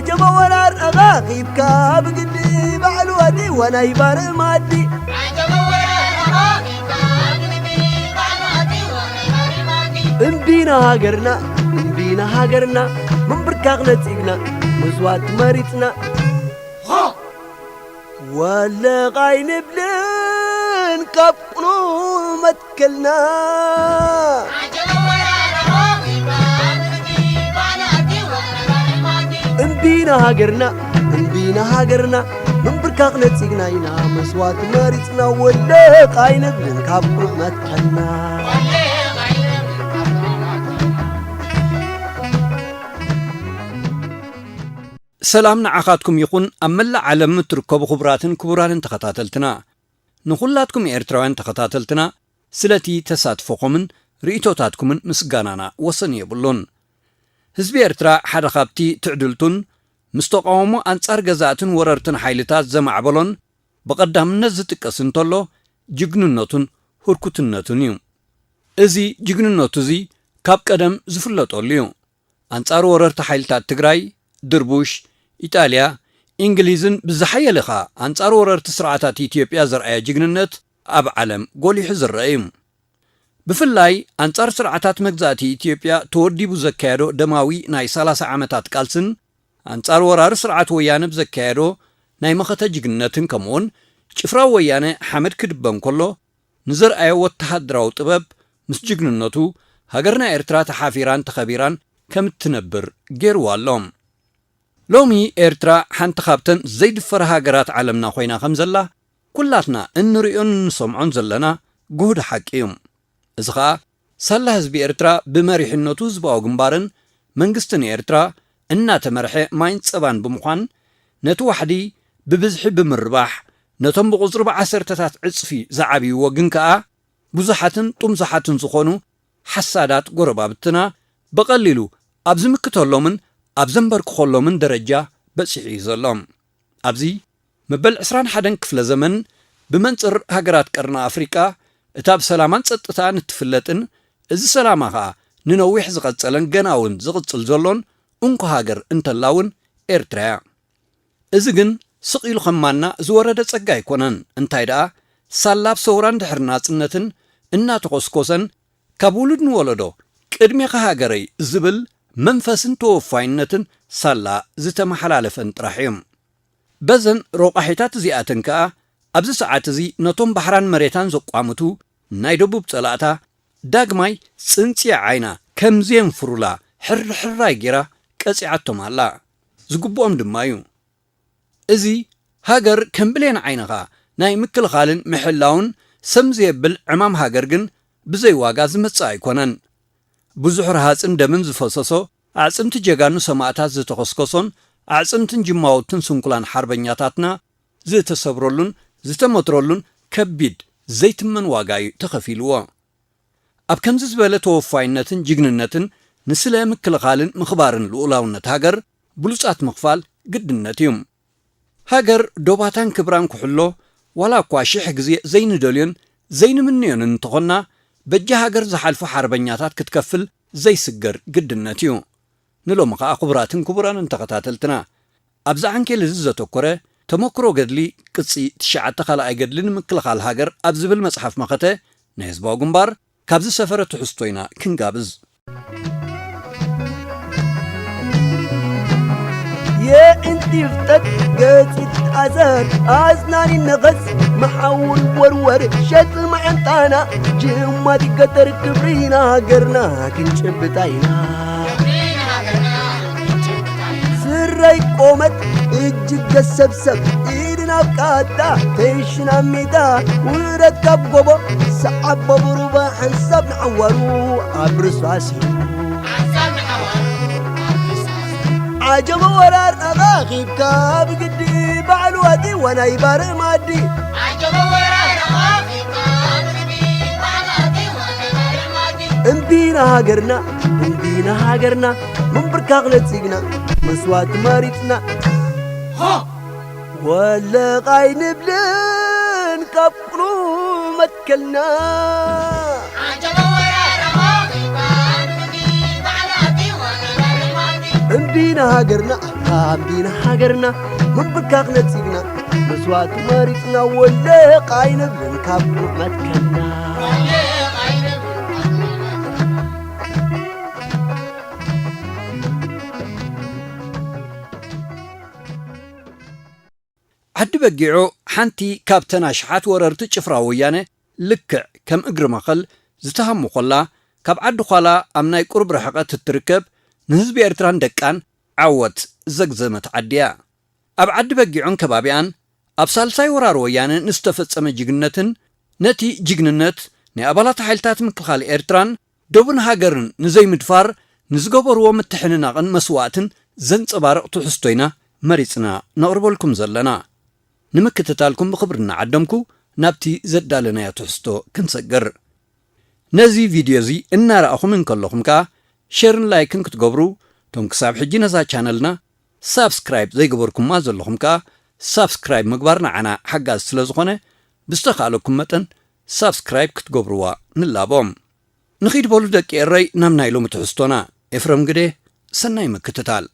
ጀመ ወራር ኣኻኺብካ ብግዲ ባዕሉ ኣትዋ ናይ ባር ማዲ። እምቢ ንሃገርና፣ እምቢ ንሃገርና፣ ምንብርካኽ ነጺግና፣ መስዋእቲ መሪጽና። ወለቕ ኣይንብልን ካብ ቅኑዕ መትከልና። እምቢ ንሃገርና፣ እምቢ ንሃገርና፣ ምንብርካኽ ነጺግና ኢና፣ መስዋእቲ መሪጽና፣ ወለቕ ኣይንብልን ካብ ቅኑዕ መትከልና። ሰላም ንዓኻትኩም ይኹን፣ ኣብ መላእ ዓለም እትርከቡ ክቡራትን ክቡራንን ተኸታተልትና። ንኹላትኩም ኤርትራውያን ተኸታተልትና፣ ስለቲ ተሳትፎኹምን ርእይቶታትኩምን ምስጋናና ወሰን የብሉን። ህዝቢ ኤርትራ ሓደ ካብቲ ትዕድልቱን ምስ ተቃውሞ ኣንጻር ገዛእትን ወረርትን ሓይልታት ዘማዕበሎን ብቐዳምነት ዝጥቀስ እንተሎ፣ ጅግንነቱን ህርኩትነቱን እዩ። እዚ ጅግንነቱ እዚ ካብ ቀደም ዝፍለጠሉ እዩ። ኣንጻር ወረርቲ ሓይልታት ትግራይ፣ ድርቡሽ፣ ኢጣልያ፣ እንግሊዝን ብዝሓየለ ኸኣ ኣንጻር ወረርቲ ስርዓታት ኢትዮጵያ ዘርኣየ ጅግንነት ኣብ ዓለም ጎሊሑ ዝረአ እዩ። ብፍላይ ኣንጻር ስርዓታት መግዛእቲ ኢትዮጵያ ተወዲቡ ዘካየዶ ደማዊ ናይ ሰላሳ ዓመታት ቃልስን ኣንጻር ወራሪ ስርዓት ወያነ ብዘካየዶ ናይ መኸተ ጅግንነትን ከምኡውን ጭፍራ ወያነ ሓመድ ክድበ እንከሎ ንዘርኣዮ ወተሃደራዊ ጥበብ ምስ ጅግንነቱ ሃገርና ኤርትራ ተሓፊራን ተኸቢራን ከም እትነብር ገይርዋ ኣሎ። ሎሚ ኤርትራ ሓንቲ ካብተን ዘይድፈራ ሃገራት ዓለምና ኮይና ከም ዘላ ኩላትና እንርእዮን እንሰምዖን ዘለና ግሁድ ሓቂ እዩ። እዚ ኸኣ ሳላ ህዝቢ ኤርትራ ብመሪሕነቱ ህዝባዊ ግንባርን መንግስትን ኤርትራ እናተመርሐ ማይን ጸባን ብምዃን ነቲ ዋሕዲ ብብዝሒ ብምርባሕ ነቶም ብቑጽሪ ብዓሰርተታት ዕጽፊ ዝዓብይዎ ግን ከኣ ብዙሓትን ጥምዙሓትን ዝኾኑ ሓሳዳት ጎረባብትና ብቐሊሉ ኣብ ዝምክተሎምን ኣብ ዘንበርክኸሎምን ደረጃ በጺሑ እዩ ዘሎ። ኣብዚ መበል ዕስራን ሓደን ክፍለ ዘመን ብመንጽር ሃገራት ቀርኒ ኣፍሪቃ እታ ብሰላማን ጸጥታን እትፍለጥን እዚ ሰላማ ኸኣ ንነዊሕ ዝቐጸለን ገና እውን ዝቕጽል ዘሎን እንኮ ሃገር እንተላ እውን ኤርትራ እያ። እዚ ግን ስቕ ኢሉ ኸም ማና ዝወረደ ጸጋ ኣይኮነን። እንታይ ደኣ ሳላ ኣብ ሰውራን ድሕሪ ናጽነትን እናተኾስኮሰን ካብ ውሉድ ንወለዶ ቅድሜኻ ሃገረይ ዝብል መንፈስን ተወፋይነትን ሳላ ዝተመሓላለፈን ጥራሕ እዩ። በዘን ረቋሒታት እዚኣተን ከኣ ኣብዚ ሰዓት እዚ ነቶም ባሕራን መሬታን ዘቋምቱ ናይ ደቡብ ጸላእታ ዳግማይ ጽንጽያ ዓይና ከም ዜንፍሩላ ሕርሕራይ ጌራ ቀጺዓቶም ኣላ። ዝግብኦም ድማ እዩ። እዚ ሃገር ከም ብሌን ዓይንኻ ናይ ምክልኻልን ምሕላውን ሰም ዘየብል ዕማም ሃገር ግን ብዘይ ዋጋ ዝመጽእ ኣይኮነን። ብዙሕ ረሃጽን ደምን ዝፈሰሶ፣ ኣዕጽምቲ ጀጋኑ ሰማእታት ዝተኸስከሶን ኣዕጽምትን ጅማውትን ስንኩላን ሓርበኛታትና ዝተሰብረሉን ዝተመትረሉን ከቢድ ዘይትመን ዋጋ እዩ ተኸፊልዎ። ኣብ ከምዚ ዝበለ ተወፋይነትን ጅግንነትን ንስለ ምክልኻልን ምኽባርን ልኡላውነት ሃገር ብሉጻት ምኽፋል ግድነት እዩ። ሃገር ዶባታን ክብራን ክሕሎ ዋላ እኳ ሽሕ ግዜ ዘይንደልዮን ዘይንምንዮን እንተኾንና፣ በጃ ሃገር ዝሓልፉ ሓርበኛታት ክትከፍል ዘይስገር ግድነት እዩ። ንሎሚ ኸኣ ክቡራትን ክቡራንን ተኸታተልትና፣ ኣብዚ ዓንኬል እዚ ዘተኮረ ተመክሮ ገድሊ ቅጺ ትሽዓተ ካልኣይ ገድሊ ንምክልኻል ሃገር ኣብ ዝብል መጽሓፍ መኸተ ናይ ህዝባዊ ግንባር ካብ ዝሰፈረ ትሕዝቶ ኢና ክንጋብዝ። የእንቲ ፍጠት ገጺ ትትኣዘር ኣጽናኒ ነቐጽ መሓውር ወርወር ሸጥ መዓንጣና ጅማት ይገተር ክብሪና ሃገርና ክንጭብጣ ኢና። ስረይ ቆመት እጅግ ገሰብሰብ ኢድን ኣብ ቃታ ቴሽን ኣብ ሜዳ ውረድ ካብ ጎቦ ሰዓቦ ብሩባ ሓንሳብ ንዓዋሩ ኣብ ርሳሲ ዓጀበ ወራር ኣኻኺብካ ብግዲ ባዕሉ ኣትዋ ናይ ባር ማዲ እምቢ ንሃገርና እምቢ ንሃገርና ምንብርካኽ ነጺግና መስዋእቲ መሪጽና ወለቕ ኣይንብልን ካብ ቅኑ መትከልና እምቢ ንሃገርና ኣንቢና ሃገርና ምብካኽ ነጺግና፣ መስዋእቲ መሪጽና ወለቕ ኣይንብልን ካብ ቁመት ከና። ዓዲ በጊዑ ሓንቲ ካብተን ኣሽሓት ወረርቲ ጭፍራ ወያነ ልክዕ ከም እግሪ መኸል ዝተሃሙ ኮላ፣ ካብ ዓዲ ዃላ ኣብ ናይ ቁሩብ ርሕቐት እትርከብ፣ ንህዝቢ ኤርትራን ደቃን ዓወት ዘግዘመት ዓዲ እያ። ኣብ ዓዲ በጊዑን ከባቢኣን ኣብ ሳልሳይ ወራር ወያነ ንዝተፈጸመ ጅግንነትን ነቲ ጅግንነት ናይ ኣባላት ሓይልታት ምክልኻል ኤርትራን ደቡን ሃገርን ንዘይምድፋር ንዝገበርዎ ምትሕንናቕን መስዋእትን ዘንጸባርቕ ትሕዝቶ ኢና መሪጽና ነቕርበልኩም ዘለና። ንምክትታልኩም ብኽብሪ እናዓደምኩ ናብቲ ዘዳለናዮ ትሕዝቶ ክንሰግር። ነዚ ቪድዮ እዚ እናረኣኹም እንከለኹም ከኣ ሸርን ላይክን ክትገብሩ፣ እቶም ክሳብ ሕጂ ነዛ ቻነልና ሳብስክራይብ ዘይገበርኩማ ዘለኹም ከኣ ሳብስክራይብ ምግባር ንዓና ሓጋዚ ስለ ዝኾነ ብዝተኻእለኩም መጠን ሳብስክራይብ ክትገብርዋ ንላቦም። ንኺድ በሉ ደቂ ኤረይ ናብ ናይ ሎሚ ትሕዝቶና። ኤፍረም ግደ፣ ሰናይ ምክትታል።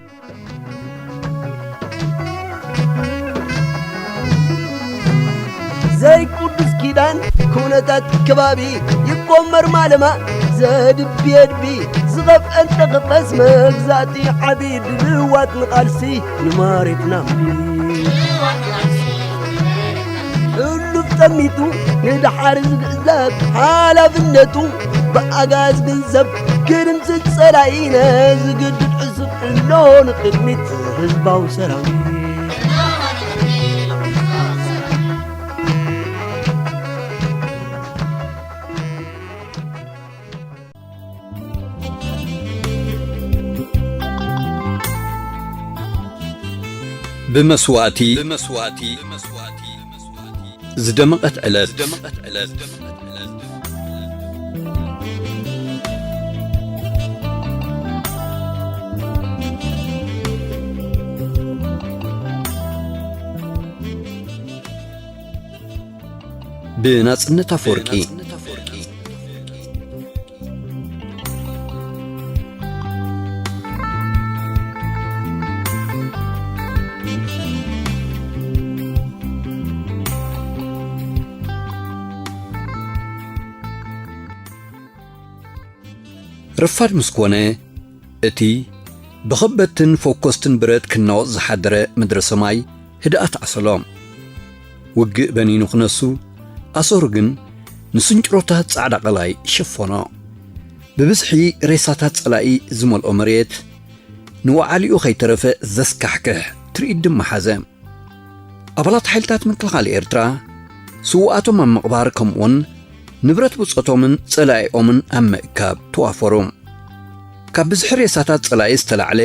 ዘይቅዱስ ኪዳን ኩነታት ከባቢ ይቆመር ማለማ ዘድቢ የድቢ ዝኸፍአን ተኸፈስ መግዛእቲ ዓቢ ድልዋት ንቓልሲ ንመሬትና እምቢ። ሕሉፍ ጠሚቱ ንደሓር ዝግዛት ሓላፍነቱ ብኣጋዝ ገንዘብ ክድምስስ ጸላኢ ነዝግድድ ዕሱብ እሎ ንቕድሚት ህዝባዊ ሰራዊት። ብመስዋእቲ ዝደመቐት ዕለት። ብናጽነት ኣፈወርቂ። ረፋድ ምስ ኮነ፣ እቲ ብኸበድትን ፈኮስትን ብረት ክናወጽ ዝሓደረ ምድረ ሰማይ ህድኣት ዓሰሎ። ውግእ በኒኑ ክነሱ፣ ኣሰሩ ግን ንስንጭሮታት ጻዕዳ ቀላይ ሸፈኖ። ብብዝሒ ሬሳታት ጸላኢ ዝመልኦ መሬት፣ ንወዓሊኡ ከይተረፈ ዘስካሕክሕ ትርኢት ድማ ሓዘ። ኣባላት ሓይልታት ምክልኻል ኤርትራ፣ ስዉኣቶም ኣብ ምቕባር፣ ከምኡውን ንብረት ብጾቶምን ጸላኢኦምን ኣብ ምእካብ ተዋፈሩ። ካብ ብዝሒ ሬሳታት ጸላኢ ዝተላዕለ፣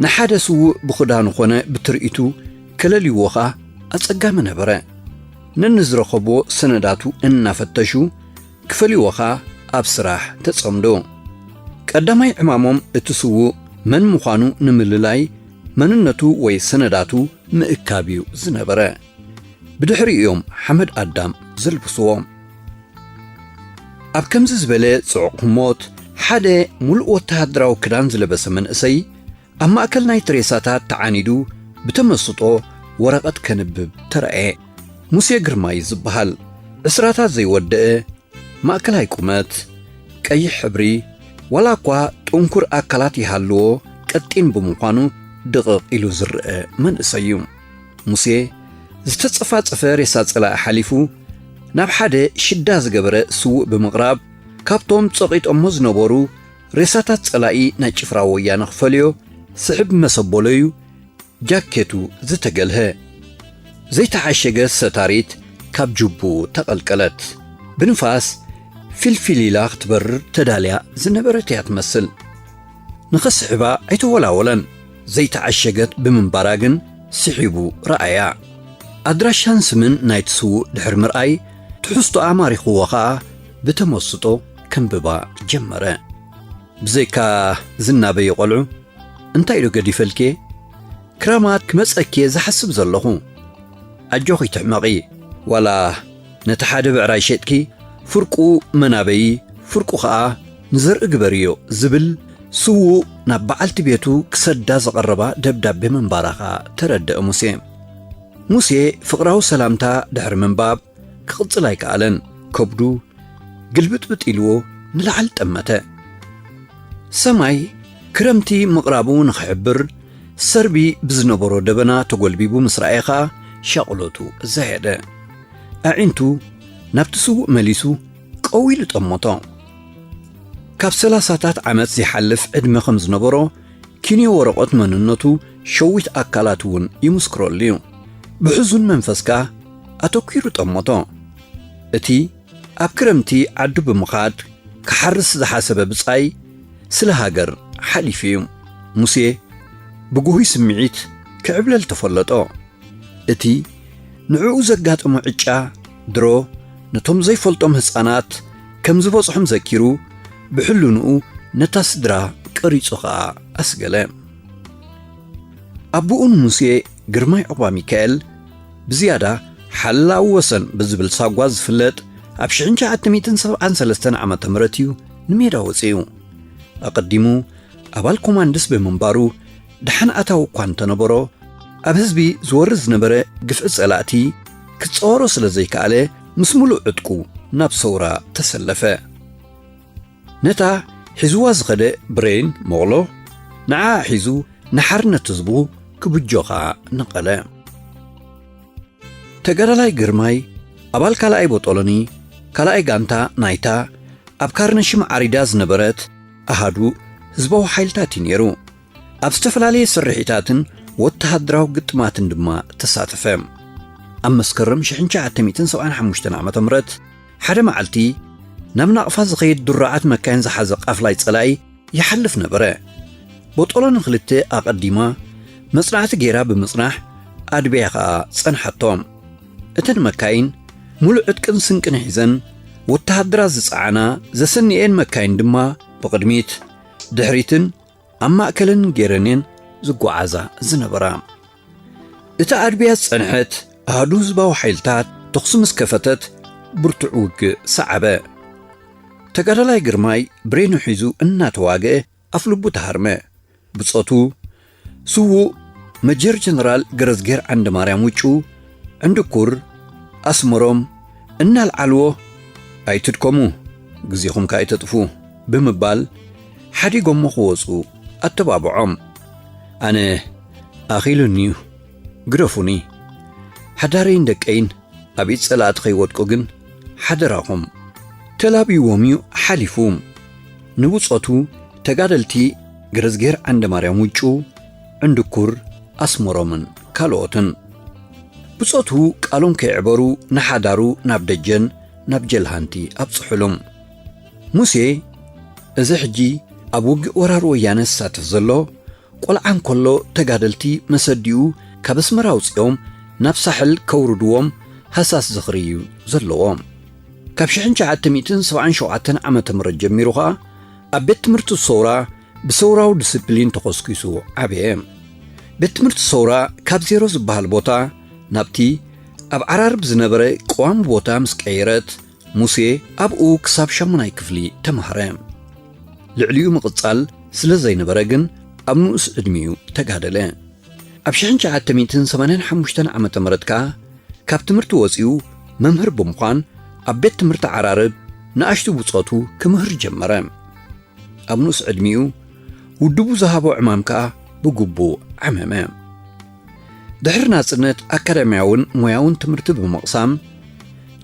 ንሓደ ስዉእ ብኽዳኑ ኾነ ብትርኢቱ ከለልይዎ ኸኣ ኣጸጋሚ ነበረ። ነንዝረኸብዎ ሰነዳቱ እናፈተሹ፣ ክፈልይዎ ኸኣ ኣብ ስራሕ ተጸምዱ። ቀዳማይ ዕማሞም እቲ ስዉእ መን ምዃኑ ንምልላይ፣ መንነቱ ወይ ሰነዳቱ ምእካብ እዩ ዝነበረ። ብድሕሪኡ እዮም ሓመድ ኣዳም ዘልብስዎ። ኣብ ከምዚ ዝበለ ጽዑቕ ህሞት፣ ሓደ ሙሉእ ወተሃደራዊ ክዳን ዝለበሰ መንእሰይ ኣብ ማእከል ናይቲ ሬሳታት ተዓኒዱ ብተመስጦ ወረቐት ከንብብ ተራእየ። ሙሴ ግርማይ ዝበሃል፣ ዕስራታት ዘይወደአ፣ ማእከላይ ቁመት፣ ቀይሕ ሕብሪ፣ ዋላ እኳ ጥንኩር ኣካላት ይሃልዎ፣ ቀጢን ብምዃኑ ድቕቕ ኢሉ ዝረአ መንእሰይ እዩ። ሙሴ ዝተጸፋጸፈ ሬሳ ጸላኢ ሓሊፉ ናብ ሓደ ሽዳ ዝገበረ ስዉእ ብምቕራብ፣ ካብቶም ጸቒጦሞ ዝነበሩ ሬሳታት ጸላኢ ናይ ጭፍራ ወያነ ክፈልዮ ስሕብ መሰበሎዩ ጃኬቱ ዝተገልሀ። ዘይተዓሸገ ሰታሪት ካብ ጅቡ ተቐልቀለት። ብንፋስ ፊልፊል ኢላ ክትበርር ተዳልያ ዝነበረት እያ ትመስል። ንኽስሕባ ኣይተወላወለን። ዘይተዓሸገት ብምንባራ ግን ስሒቡ ረኣያ። ኣድራሻን ስምን ናይቲ ስዉእ ድሕሪ ምርኣይ፣ ትሕዝቶኣ ማሪኽዎ ኸኣ ብተመስጦ ከንብባ ጀመረ። ብዘይካ ዝናበዩ ቖልዑ፣ እንታይ ዶ ገዲፈልኪ? ክራማት ክመጸኪ ዝሓስብ ዘለኹ። ኣጆኺ ትሕመቒ፣ ዋላ ነቲ ሓደ ብዕራይ ሸጥኪ፣ ፍርቁ መናበዪ፣ ፍርቁ ኸኣ ንዘርኢ ግበርዮ ዝብል ስዉእ ናብ በዓልቲ ቤቱ ክሰዳ ዝቐረባ ደብዳቤ ምንባራ ኸኣ ተረድአ ሙሴ። ሙሴ ፍቕራዊ ሰላምታ ድሕሪ ምንባብ ክቕጽል ኣይከኣለን። ከብዱ ግልብጥብጥ ኢልዎ ንላዕሊ ጠመተ። ሰማይ ክረምቲ ምቕራቡ ንኽሕብር ሰርቢ ብዝነበሮ ደበና ተጎልቢቡ ምስ ረኣየ ኸኣ ሻቕሎቱ ዘየደ። ኣዒንቱ ናብቲ ስዉእ መሊሱ ቀው ኢሉ ጠመቶ። ካብ ሰላሳታት ዓመት ዘይሓልፍ ዕድመ ከም ዝነበሮ ኪንዮ ወረቐት መንነቱ ሸዊት ኣካላት እውን ይምስክረሉ እዩ። ብሕዙን መንፈስካ ኣተኲሩ ጠመቶ። እቲ ኣብ ክረምቲ ዓዱ ብምኻድ ክሓርስ ዝሓሰበ ብጻይ ስለ ሃገር ሓሊፉ እዩ። ሙሴ ብጉሁይ ስምዒት ክዕብለል ተፈለጦ። እቲ ንዕኡ ዘጋጠሞ ዕጫ ድሮ ነቶም ዘይፈልጦም ህጻናት ከም ዝበጽሖም ዘኪሩ ብሕልንኡ ነታ ስድራ ቀሪጹ ኸኣ ኣስገለ። ኣቦኡ ንሙሴ ግርማይ ዑቕባሚካኤል ብዝያዳ ሓላዊ ወሰን ብዝብል ሳጓ ዝፍለጥ ኣብ ሽሕን ትሽዓተ ሚእትን ሰብዓን ሰለስተን ዓመተ ምህረት እዩ ንሜዳ ወጺኡ። ኣቐዲሙ ኣባል ኮማንድስ ብምንባሩ ደሓን ኣታዊ እኳ እንተነበሮ ኣብ ህዝቢ ዝወርድ ዝነበረ ግፍዒ ጸላእቲ ክጻወሮ ስለ ዘይከኣለ ምስ ምሉእ ዕጥቁ ናብ ሰውራ ተሰለፈ። ነታ ሒዝዋ ዝኸደ ብሬን መቕሎ ንዓኣ ሒዙ ንሓርነት ህዝቡ ክብጆ ኸኣ ነቐለ። ተጋዳላይ ግርማይ ኣባል ካልኣይ ቦጦሎኒ ካልኣይ ጋንታ ናይታ ኣብ ካርነሽም ዓሪዳ ዝነበረት ኣሃዱ ህዝባዊ ሓይልታት እዩ ነይሩ። ኣብ ዝተፈላለየ ስርሒታትን ወተሃደራዊ ግጥማትን ድማ ተሳተፈ። ኣብ መስከረም ሽሕን ትሽዓተ ሚእትን ሰብዓን ሓሙሽተን ዓመተ ምህረት ሓደ መዓልቲ ናብ ናቕፋ ዝኸይድ ድሩዓት መካይን ዝሓዘ ቃፍላይ ጸላኢ ይሓልፍ ነበረ። ቦጦሎኒ ክልተ ኣቐዲማ መጽናዕቲ ገይራ ብምጽናሕ ኣድብያ ኸኣ ጸንሓቶ። እተን መካይን ሙሉእ ዕጥቅን ስንቅን ሒዘን ወተሃደራት ዝጸዓና ዘሰንኤን መካይን ድማ ብቕድሚት ድሕሪትን ኣብ ማእከልን ገይረን እየን ዝጓዓዛ ዝነበራ። እታ ኣድብያ ዝጸንሐት ኣሃዱ ህዝባዊ ሓይልታት ተኹሲ ምስ ከፈተት ብርቱዕ ውግእ ሰዓበ። ተጋዳላይ ግርማይ ብሬኑ ሒዙ እናተዋግአ ኣፍልቡ ተሃርመ። ብጾቱ ስዉእ መጀር ጀነራል ገረዝጌር ዓንደማርያም ውጩ፣ ዕንድኩር፣ ኣስመሮም እናልዓልዎ፣ "ኣይትድከሙ፣ ግዜኹም ከኣ ኣይተጥፉ" ብምባል ሓዲጎሞ ክወጹ ኣተባብዖም። ኣነ ኣኺሉኒ'ዩ፣ ግደፉኒ። ሓዳረይን ደቀይን ኣብ ኢድ ጸላእቲ ከይወድቁ ግን ሓደራኹም። ተላብይዎም እዩ ሓሊፉ። ንብጾቱ ተጋደልቲ ገረዝጌር ዓንደማርያም ውጩ፣ ዕንድኩር፣ ኣስመሮምን ካልኦትን። ብጾቱ ቃሎም ከየዕበሩ ንሓዳሩ ናብ ደጀን ናብ ጀልሃንቲ ኣብጽሑሉ። ሙሴ፣ እዚ ሕጂ ኣብ ውግእ ወራር ወያነ ዝሳተፍ ዘሎ ቆልዓ እንከሎ ተጋደልቲ መሰዲኡ ካብ ኣስመራ ኣውጺኦም ናብ ሳሕል ከውርድዎም ሃሳስ ዝኽሪ እዩ ዘለዎ። ካብ ሽሕን ትሽዓተ ሚእትን ሰብዓን ሸውዓተን ዓመተ ምህረት ጀሚሩ ኸኣ ኣብ ቤት ትምህርቲ ሰውራ ብሰውራዊ ዲስፕሊን ተኾስኲሱ ዓበየ። ቤት ትምህርቲ ሰውራ ካብ ዜሮ ዝበሃል ቦታ ናብቲ ኣብ ዓራርብ ዝነበረ ቀዋሚ ቦታ ምስ ቀየረት፣ ሙሴ ኣብኡ ክሳብ ሻሙናይ ክፍሊ ተማህረ። ልዕሊኡ ምቕጻል ስለ ዘይነበረ ግን ኣብ ንኡስ ዕድሚኡ ተጋደለ። ኣብ ሽሕን ትሽዓተ ሚእትን ሰማንያን ሓሙሽተን ዓመተ ምህረት ከኣ ካብ ትምህርቲ ወጺኡ መምህር ብምዃን ኣብ ቤት ትምህርቲ ዓራርብ ንኣሽቱ ብጾቱ ክምህር ጀመረ። ኣብ ንኡስ ዕድሚኡ ውድቡ ዝሃቦ ዕማም ከኣ ብግቡእ ዓመመ። ድሕሪ ናጽነት ኣካዳሚያውን ሞያውን ትምህርቲ ብምቕሳም፣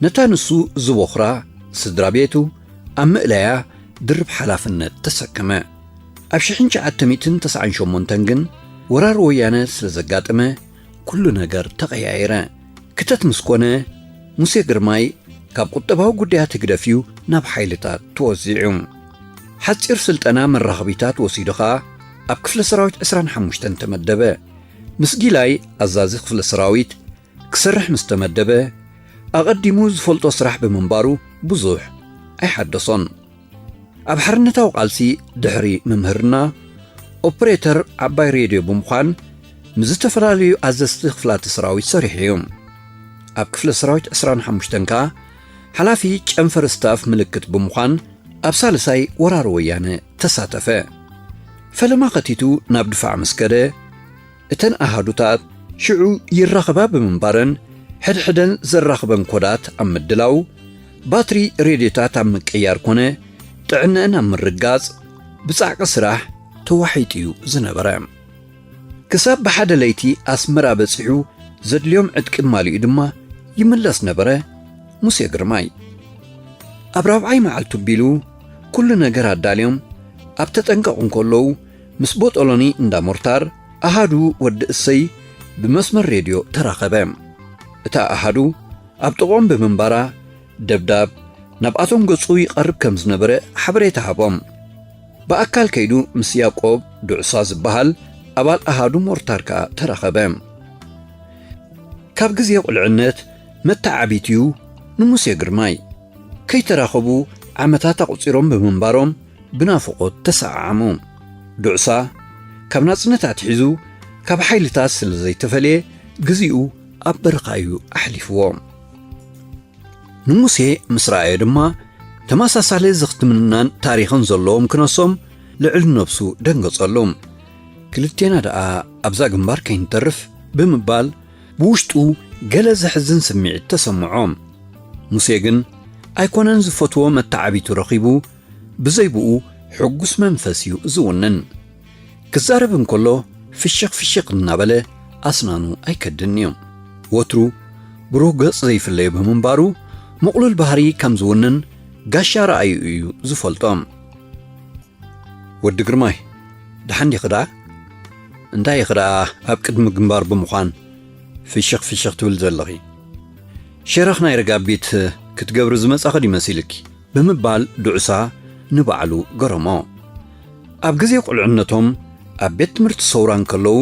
ነታ ንሱ ዝቦኽራ ስድራ ቤቱ ኣብ ምእላያ ድርብ ሓላፍነት ተሰከመ። ኣብ ሽሕን ትሽዓተ ሚእትን ተስዓን ሸሞንተን ግን ወራር ወያነ ስለ ዘጋጠመ ኩሉ ነገር ተቐያየረ። ክተት ምስ ኮነ፣ ሙሴ ግርማይ ካብ ቁጠባዊ ጉዳያት ህግደፍ እዩ ናብ ሓይልታት ተወዚዑ። ሓጺር ስልጠና መራኸቢታት ወሲዱ ኸኣ ኣብ ክፍለ ሰራዊት ዕስራን ሓሙሽተን ተመደበ። ምስ ጊላይ ኣዛዚ ክፍለ ሰራዊት ክሰርሕ ምስ ተመደበ፣ ኣቐዲሙ ዝፈልጦ ስራሕ ብምንባሩ ብዙሕ ኣይሓደሶን። ኣብ ሓርነታዊ ቃልሲ ድሕሪ ምምህርና፣ ኦፕሬተር ዓባይ ሬድዮ ብምዃን ምስ ዝተፈላለዩ ኣዘዝቲ ክፍላተ ሰራዊት ሰሪሑ እዩ። ኣብ ክፍለ ሰራዊት ዕስራን ሓሙሽተን ከኣ ሓላፊ ጨንፈር ስታፍ ምልክት ብምዃን ኣብ ሳልሳይ ወራር ወያነ ተሳተፈ። ፈለማ ኸቲቱ ናብ ድፋዕ ምስ ከደ፣ እተን ኣሃዱታት ሽዑ ይራኸባ ብምንባረን፣ ሕድሕደን ዘራኽበን ኮዳት ኣብ ምድላው፣ ባትሪ ሬድዮታት ኣብ ምቅያር ኮነ ጥዕነአን ኣብ ምርጋጽ ብጻዕቂ ስራሕ ተዋሒጡ እዩ ዝነበረ። ክሳብ ብሓደ ለይቲ ኣስመራ በጺሑ ዘድልዮም ዕጥቂ ማሊኡ ድማ ይምለስ ነበረ ሙሴ ግርማይ። ኣብ ራብዓይ መዓልቱ ቢሉ ኩሉ ነገር ኣዳልዮም ኣብ ተጠንቀቕ እንከለዉ፣ ምስ ቦጦሎኒ እንዳ ሞርታር ኣሃዱ ወዲ እሰይ ብመስመር ሬድዮ ተራኸበ። እታ ኣሃዱ ኣብ ጥቕኦም ብምንባራ፣ ደብዳብ ናብኣቶም ገጹ ይቐርብ ከም ዝነበረ ሓበሬታ ሃቦም። ብኣካል ከይዱ ምስ ያቆብ ዱዕሳ ዝበሃል ኣባል ኣሃዱ ሞርታር ከኣ ተራኸበ። ካብ ግዜ ቁልዕነት መተዓቢት እዩ ንሙሴ ግርማይ። ከይተራኸቡ ዓመታት ኣቑጺሮም ብምንባሮም ብናፍቖት ተሰዓዓሙ። ዱዕሳ ካብ ናጽነት ኣትሒዙ ካብ ሓይልታት ስለ ዘይተፈልየ፣ ግዜኡ ኣብ በረኻ እዩ ኣሕሊፍዎ። ንሙሴ ምስ ረኣየ ድማ፣ ተመሳሳሊ ዝኽትምናን ታሪኽን ዘለዎም ክነሶም ልዕሊ ነብሱ ደንገጸሉ። "ክልቴና ደኣ ኣብዛ ግንባር ከይንተርፍ?" ብምባል ብውሽጡ ገለ ዘሕዝን ስምዒት ተሰምዖ። ሙሴ ግን ኣይኮነን ዝፈትዎ መተዓቢቱ ረኺቡ፣ ብዘይ ብኡ ሕጉስ መንፈስ እዩ ዝውንን። ክዛረብ እንከሎ ፍሽኽ ፍሽኽ እናበለ ኣስናኑ ኣይከድን እዩ። ወትሩ ብሩህ ገጽ ዘይፍለዮ ብምንባሩ፣ ምቕሉል ባህሪ ከም ዝውንን ጋሻ ረኣዩ እዩ ዝፈልጦ። "ወዲ ግርማይ፣ ደሓን ዲኺ ደኣ? እንታይ ኢኺ ደኣ ኣብ ቅድሚ ግንባር ብምዃን ፍሽኽ ፍሽኽ ትብል ዘለኺ? ሸረኽ ናይ ረጋቢት ክትገብሪ ዝመጻኺ ድዩ መሲልኪ?" ብምባል ዱዕሳ ንባዕሉ ገረሞ። ኣብ ግዜ ቁልዕነቶም ኣብ ቤት ትምህርቲ ሰውራ እንከለዉ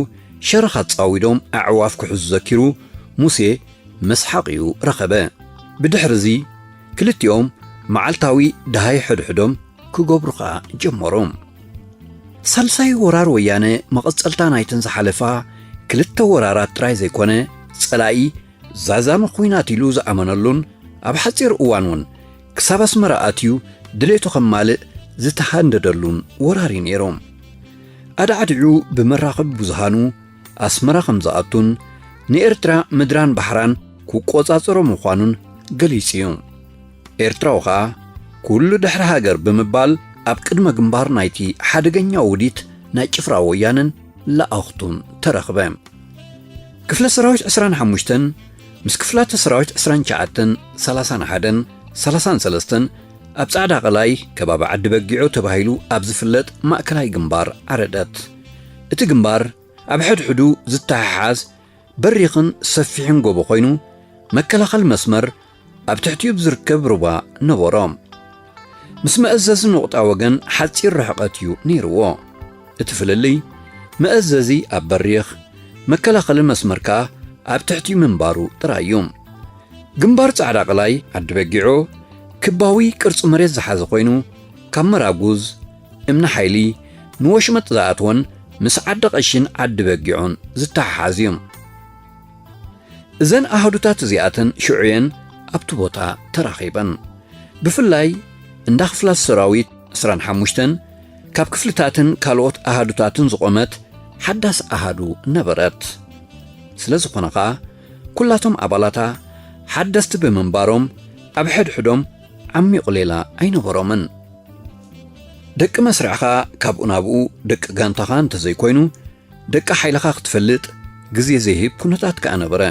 ሸረኽ ኣጻዊዶም ኣዕዋፍ ክሕዙ ዘኪሩ ሙሴ መስሓቕ እዩ ረኸበ። ብድሕርዚ ክልቲኦም መዓልታዊ ደሃይ ሕድሕዶም ክገብሩ ኸኣ ጀመሩ። ሳልሳይ ወራር ወያነ መቐጸልታ ናይተን ዝሓለፋ ክልተ ወራራት ጥራይ ዘይኮነ፣ ጸላኢ ዛዛሚ ኹናት ኢሉ ዝኣመነሉን ኣብ ሓጺር እዋን እውን ክሳብ ኣስመራ ኣትዩ ድሌቱ ከማልእ ዝተሃንደደሉን ወራር እዩ ነይሩ። ኣዳዕዲዑ ብመራኸቢ ብዙሃኑ ኣስመራ ከም ዝኣቱን ንኤርትራ ምድራን ባሕራን ክቆጻጸሮ ምዃኑን ገሊጹ እዩ። ኤርትራዊ ኸኣ ኩሉ ድሕሪ ሃገር ብምባል ኣብ ቅድመ ግንባር ናይቲ ሓደገኛ ውዲት ናይ ጭፍራ ወያነን ለኣኽቱን ተረኽበ። ክፍለ ሰራዊት ዕስራን ሓሙሽተን ምስ ክፍላተ ሰራዊት ዕስራን ትሽዓተን፣ ሰላሳን ሓደን፣ ሰላሳን ሰለስተን ኣብ ጻዕዳ ቀላይ ከባቢ ዓዲ በጊዖ ተባሂሉ ኣብ ዝፍለጥ ማእከላይ ግንባር ዓረደት። እቲ ግንባር ኣብ ሕድሕዱ ዝተሓሓዝ በሪኽን ሰፊሕን ጎቦ ኮይኑ፣ መከላኸሊ መስመር ኣብ ትሕቲኡ ብዝርከብ ሩባ ነበሮ። ምስ መእዘዚ ነቑጣ ወገን ሓጺር ርሕቐት እዩ ነይርዎ። እቲ ፍልልይ፣ መእዘዚ ኣብ በሪኽ፣ መከላኸሊ መስመር ከኣ ኣብ ትሕቲ ምንባሩ ጥራይ እዩ። ግንባር ጻዕዳ ቀላይ ዓዲ በጊዖ ክባዊ ቅርጺ መሬት ዝሓዘ ኮይኑ፣ ካብ መራጉዝ፣ እምኒ ሓይሊ፣ ንወሽመጥ ዝኣትወን ምስ ዓዲ ቀሺን ዓዲ በጊዖን ዝተሓሓዝ እዩ። እዘን ኣሃዱታት እዚኣተን ሽዑ እየን ኣብቲ ቦታ ተራኺበን። ብፍላይ እንዳ ክፍላት ሰራዊት ዕስራን ሓሙሽተን ካብ ክፍልታትን ካልኦት ኣሃዱታትን ዝቖመት ሓዳስ ኣሃዱ ነበረት። ስለ ዝኾነ ኸኣ፣ ኩላቶም ኣባላታ ሓደስቲ ብምንባሮም፣ ኣብ ሕድሕዶም ዓሚቑ ሌላ ኣይነበሮምን። ደቂ መስርዕኻ ካብኡ ናብኡ ደቂ ጋንታኻ እንተዘይኮይኑ፣ ደቂ ሓይልኻ ክትፈልጥ ግዜ ዘይህብ ኩነታት ከኣ ነበረ።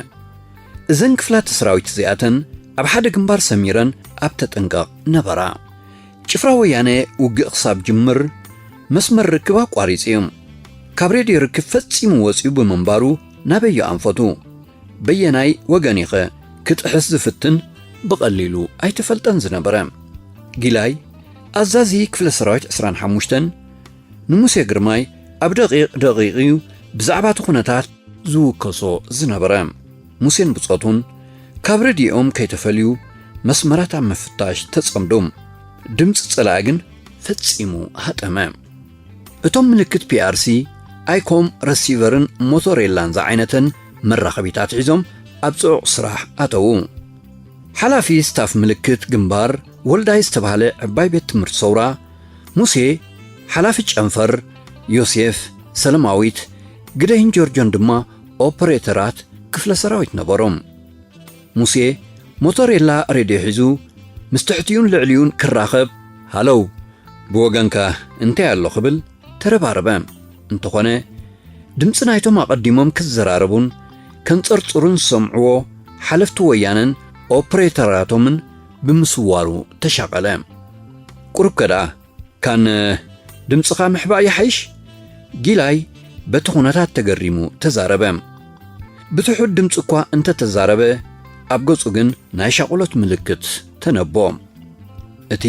እዘን ክፍላት ሰራዊት እዚኣተን ኣብ ሓደ ግንባር ሰሚረን ኣብ ተጠንቀቕ ነበራ። ጭፍራ ወያነ ውግእ ክሳብ ጅምር መስመር ርክብ ኣቋሪጹ እዩ። ካብ ሬድዮ ርክብ ፈጺሙ ወጺኡ ብምንባሩ ናበዮ ኣንፈቱ። በየናይ ወገን ኢኸ ክጥሕስ ዝፍትን ብቐሊሉ ኣይተፈልጠን ዝነበረ። ጊላይ፣ ኣዛዚ ክፍለ ሰራዊት ዕስራን ሓሙሽተን፣ ንሙሴ ግርማይ ኣብ ደቂቕ ደቂቕ እዩ ብዛዕባ እቲ ኩነታት ዝውከሶ ዝነበረ። ሙሴን ብጾቱን ካብ ሬድዮኦም ከይተፈልዩ መስመራት ኣብ ምፍታሽ ተጸምዱ። ድምጺ ጸላኢ ግን ፈጺሙ ሃጠመ። እቶም ምልክት ፒ ኣር ሲ፣ ኣይኮም ረሲቨርን ሞቶሬላን ዝዓይነተን መራኸቢታት ሒዞም ኣብ ጽዑቕ ስራሕ ኣተዉ። ሓላፊ ስታፍ ምልክት ግንባር ወልዳይ ዝተባህለ ዕባይ ቤት ትምህርቲ ሰውራ፣ ሙሴ ሓላፊ ጨንፈር ዮሴፍ፣ ሰለማዊት፣ ግደይን ጆርጆን ድማ ኦፐሬተራት ክፍለ ሰራዊት ነበሮም። ሙሴ ሞቶሬላ ሬድዮ ሒዙ ምስ ትሕቲኡን ልዕሊኡን ክራኸብ፣ "ሃለው፣ ብወገንካ እንታይ ኣሎ?" ክብል ተረባረበ። እንተኾነ፣ ድምጺ ናይቶም ኣቐዲሞም ክዘራረቡን ከንጸርጽሩን ዝሰምዕዎ ሓለፍቲ ወያነን ኦፕሬተራቶምን ብምስዋሩ ተሻቐለ። "ቁሩብ ከ ደኣ፣ ካን ድምጽኻ ምሕባእ ይሓይሽ?" ጊላይ በቲ ኩነታት ተገሪሙ ተዛረበ። ብትሑት ድምጺ እኳ እንተ ተዛረበ፣ ኣብ ገጹ ግን ናይ ሻቕሎት ምልክት ተነቦ። እቲ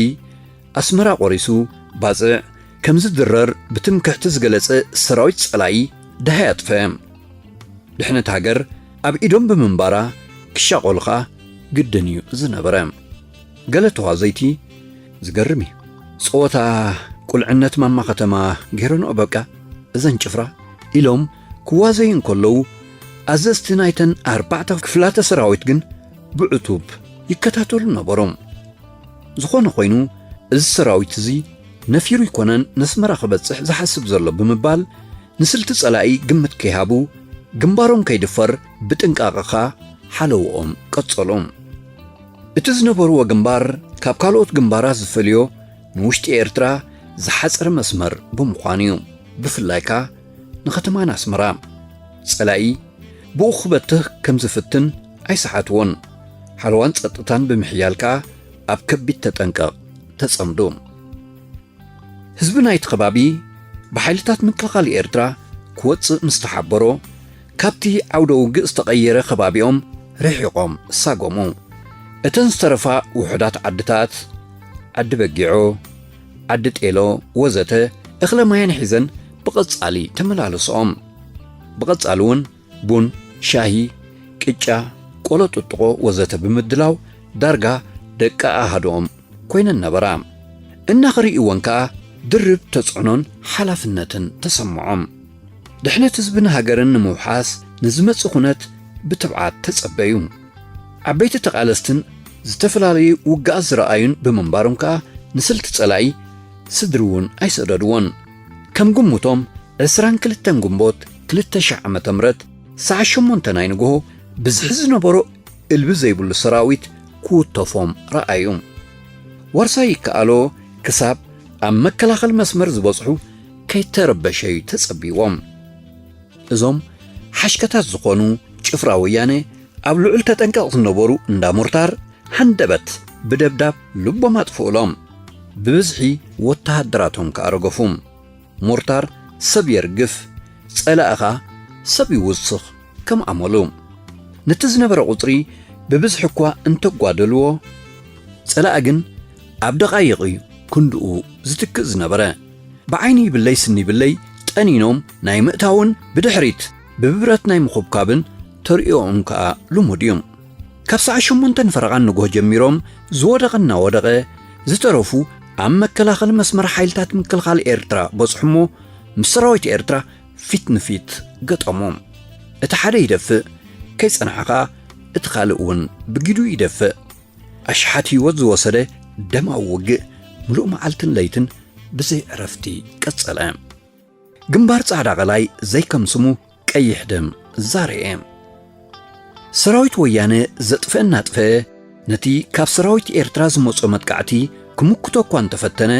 ኣስመራ ቆሪሱ ባጽዕ ከም ዝድረር ብትምክሕቲ ዝገለጸ ሰራዊት ጸላኢ ደሃይ ኣጥፈ። ድሕነት ሃገር ኣብ ኢዶም ብምንባራ ክሻቐሉ ኸኣ ግድን እዩ ዝነበረ። ገለ ተዋዘይቲ፣ "ዝገርም እዩ፣ ጸወታ ቁልዕነት ማማ ከተማ ገይረንኦ በቃ እዘን ጭፍራ" ኢሎም ክዋዘዩ እንከለዉ፣ ኣዘዝቲ ናይተን ኣርባዕተ ክፍላተ ሰራዊት ግን ብዕቱብ ይከታተሉ ነበሩ። ዝኾነ ኮይኑ፣ እዚ ሰራዊት እዚ ነፊሩ ኣይኮነን ነስመራ ክበጽሕ ዝሓስብ ዘሎ ብምባል፣ ንስልቲ ጸላኢ ግምት ከይሃቡ፣ ግንባሮም ከይድፈር ብጥንቃቐ ኸኣ ሓለውኦም ቀጸሉ። እቲ ዝነበርዎ ግንባር ካብ ካልኦት ግንባራት ዝፈልዮ፣ ንውሽጢ ኤርትራ ዝሓጸረ መስመር ብምዃኑ እዩ። ብፍላይ ከኣ ንከተማና ኣስመራ። ጸላኢ ብኡ ክበትኽ ከም ዝፍትን ኣይሰሓትዎን። ሓለዋን ጸጥታን ብምሕያል ከኣ ኣብ ከቢድ ተጠንቀቕ ተጸምዱ። ህዝቢ ናይቲ ከባቢ ብሓይልታት ምክልኻል ኤርትራ ክወጽእ ምስ ተሓበሮ፣ ካብቲ ዓውደ ውግእ ዝተቐየረ ከባቢኦም ርሒቖም ሳጎሙ። እተን ዝተረፋ ውሑዳት ዓድታት፣ ዓዲ በጊዖ፣ ዓዲ ጤሎ ወዘተ፣ እኽለ ማየን ሒዘን ብቐጻሊ ተመላለስኦም። ብቐጻሊ እውን ቡን፣ ሻሂ፣ ቅጫ፣ ቆሎ ጥጥቖ ወዘተ ብምድላው ዳርጋ ደቂ ኣሃዶኦም ኮይነን ነበራ። እናኽርእይወን ከኣ ድርብ ተጽዕኖን ሓላፍነትን ተሰምዖም። ድሕነት ህዝብን ሃገርን ንምውሓስ ንዝመጽእ ኩነት ብትብዓት ተጸበዩ። ዓበይቲ ተቓለስትን ዝተፈላለዩ ውግኣት ዝረኣዩን ብምንባሮም ከኣ ንስልቲ ጸላኢ ስድሪ እውን ኣይሰደድዎን። ከም ግምቶም ዕስራን ክልተን ግንቦት ክልተ ሺሕ ዓመተ ምህረት ሰዓት ሸሞንተ ናይ ንግሆ ብዝሒ ዝነበሮ እልቢ ዘይብሉ ሰራዊት ክውተፎም ረኣዩ። ዋርሳይ ይከኣሎ ክሳብ ኣብ መከላኸሊ መስመር ዝበጽሑ ከይተረበሸዩ ተጸቢዎም። እዞም ሓሽከታት ዝኾኑ ጭፍራ ወያነ ኣብ ልዑል ተጠንቀቕ ዝነበሩ እንዳ ሞርታር ሃንደበት ብደብዳብ ልቦም ኣጥፍኡሎም። ብብዝሒ ወተሃደራቶም ከኣ ረገፉ። ሞርታር ሰብ የርግፍ፣ ጸላኢ ኸኣ ሰብ ይውስኽ ከም ኣመሉ። ነቲ ዝነበረ ቁጽሪ ብብዝሒ እኳ እንተጓደልዎ፣ ጸላኢ ግን ኣብ ደቓይቕ እዩ ክንድኡ ዝትክእ ዝነበረ። ብዓይኒ ይብለይ ስኒ ይብለይ ጠኒኖም ናይ ምእታውን ብድሕሪት ብብረት ናይ ምኹብካብን ተርእዮኦም ከኣ ልሙድ እዩ። ካብ ሰዓት ሸሞንተን ፈረቓን ንግሆ ጀሚሮም ዝወደቐ እናወደቐ፣ ዝተረፉ ኣብ መከላኸሊ መስመር ሓይልታት ምክልኻል ኤርትራ በጽሑ እሞ፣ ምስ ሰራዊት ኤርትራ ፊት ንፊት ገጠሞም። እቲ ሓደ ይደፍእ፣ ከይጸንሐ ኸኣ እቲ ካልእ እውን ብጊዱ ይደፍእ። ኣሽሓት ህይወት ዝወሰደ ደማዊ ውግእ ምሉእ መዓልትን ለይትን ብዘይ ዕረፍቲ ቀጸለ። ግንባር ጻዕዳ ቀላይ ዘይከም ስሙ ቀይሕ ደም ዛረየ። ሰራዊት ወያነ ዘጥፍአ እናጥፍአ፣ ነቲ ካብ ሰራዊት ኤርትራ ዝመጾ መጥቃዕቲ ክምክቶ እኳ እንተፈተነ፣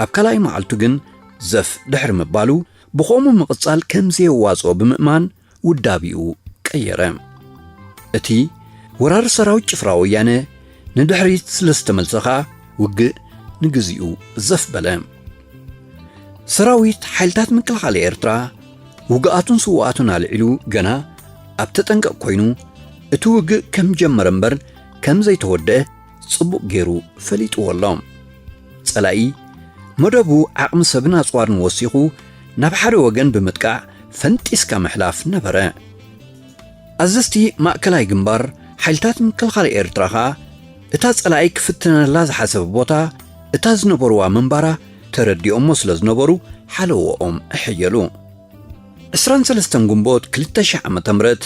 ኣብ ካልኣይ መዓልቱ ግን ዘፍ ድሕሪ ምባሉ፣ ብኸምኡ ምቕጻል ከም ዘየዋጽኦ ብምእማን ውዳቢኡ ቀየረ። እቲ ወራሪ ሰራዊት ጭፍራ ወያነ ንድሕሪት ስለ ዝተመልሰ ኸኣ ውግእ ንግዚኡ ዘፍ በለ። ሰራዊት ሓይልታት ምክልኻል ኤርትራ ውግኣቱን ስውኣቱን ኣልዒሉ ገና ኣብ ተጠንቀቕ ኮይኑ፣ እቲ ውግእ ከም ጀመረ እምበር ከም ዘይተወደአ ጽቡቕ ገይሩ ፈሊጥዎ ኣሎ። ጸላኢ መደቡ ዓቕሚ ሰብን ኣጽዋርን ወሲኹ ናብ ሓደ ወገን ብምጥቃዕ ፈንጢስካ ምሕላፍ ነበረ። ኣዘዝቲ ማእከላይ ግንባር ሓይልታት ምክልኻል ኤርትራ ኸኣ እታ ጸላኢ ክፍትነላ ዝሓሰበ ቦታ እታ ዝነበርዋ ምንባራ ተረዲኦሞ ስለ ዝነበሩ ሓለዎኦም ኣሐየሉ። ዕስራን ሰለስተን ግንቦት ክልተ ሺሕ ዓመተ ምህረት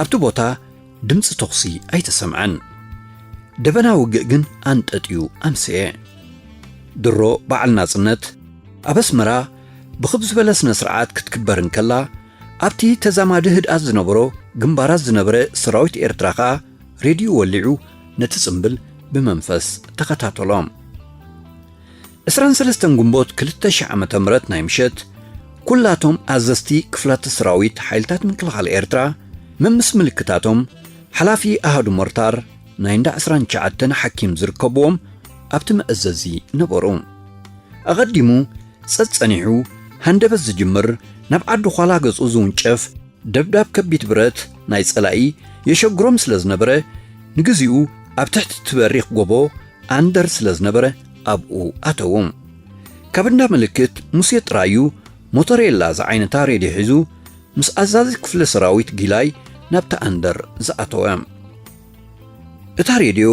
ኣብቲ ቦታ ድምጺ ተኹሲ ኣይተሰምዐን። ደበና ውግእ ግን ኣንጠጥዩ ኣምሰየ። ድሮ በዓል ናጽነት ኣብ ኣስመራ ብኽብ ዝበለ ስነ ስርዓት ክትክበር እንከላ፣ ኣብቲ ተዛማዲ ህድኣት ዝነበሮ ግንባራት ዝነበረ ሰራዊት ኤርትራ ከኣ ሬድዮ ወሊዑ ነቲ ጽምብል ብመንፈስ ተኸታተሎ። ዕስራን ሰለስተን ግንቦት ክልተ ሺሕ ዓመተ ምህረት ናይ ምሸት፣ ኩላቶም ኣዘዝቲ ክፍላተ ሰራዊት ሓይልታት ምክልኻል ኤርትራ፣ መምስ ምልክታቶም፣ ሓላፊ ኣሃዱ ሞርታር ናይ እንዳ ዕስራን ትሽዓተን ሓኪም ዝርከብዎም ኣብቲ መእዘዚ ነበሩ። ኣቐዲሙ ጸጸኒሑ ሃንደበት ዝጅምር፣ ናብ ዓዲ ዃላ ገጹ ዝውንጨፍ ደብዳብ ከቢድ ብረት ናይ ጸላኢ የሸግሮም ስለ ዝነበረ፣ ንግዚኡ ኣብ ትሕቲ እቲ በሪኽ ጎቦ ኣንደር ስለ ዝነበረ ኣብኡ ኣተዉ። ካብ እንዳ ምልክት ሙሴ ጥራዩ ሞቶሬላ ዝዓይነታ ሬድዮ ሒዙ ምስ ኣዛዚ ክፍለ ሰራዊት ጊላይ ናብቲ ኣንደር ዝኣተወ። እታ ሬድዮ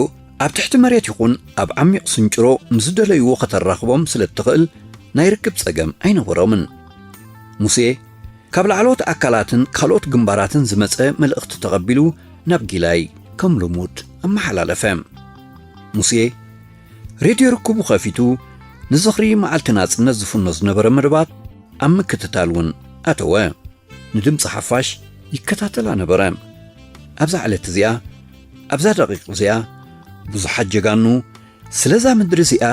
ኣብ ትሕቲ መሬት ይኹን ኣብ ዓሚቕ ስንጭሮ ምስ ዝደለይዎ ከተራኽቦም ስለ እትኽእል ናይ ርክብ ጸገም ኣይነበሮምን። ሙሴ ካብ ላዕለዎት ኣካላትን ካልኦት ግንባራትን ዝመጸ መልእኽቲ ተቐቢሉ ናብ ጊላይ ከም ልሙድ ኣመሓላለፈ። ሙሴ ሬድዮ ርክቡ ኸፊቱ ንዝኽሪ መዓልቲ ናጽነት ዝፍኖ ዝነበረ መደባት ኣብ ምክትታል እውን ኣተወ። ንድምጺ ሓፋሽ ይከታተላ ነበረ። ኣብዛ ዕለት እዚኣ፣ ኣብዛ ደቂቕ እዚኣ፣ ብዙሓት ጀጋኑ ስለዛ ምድሪ እዚኣ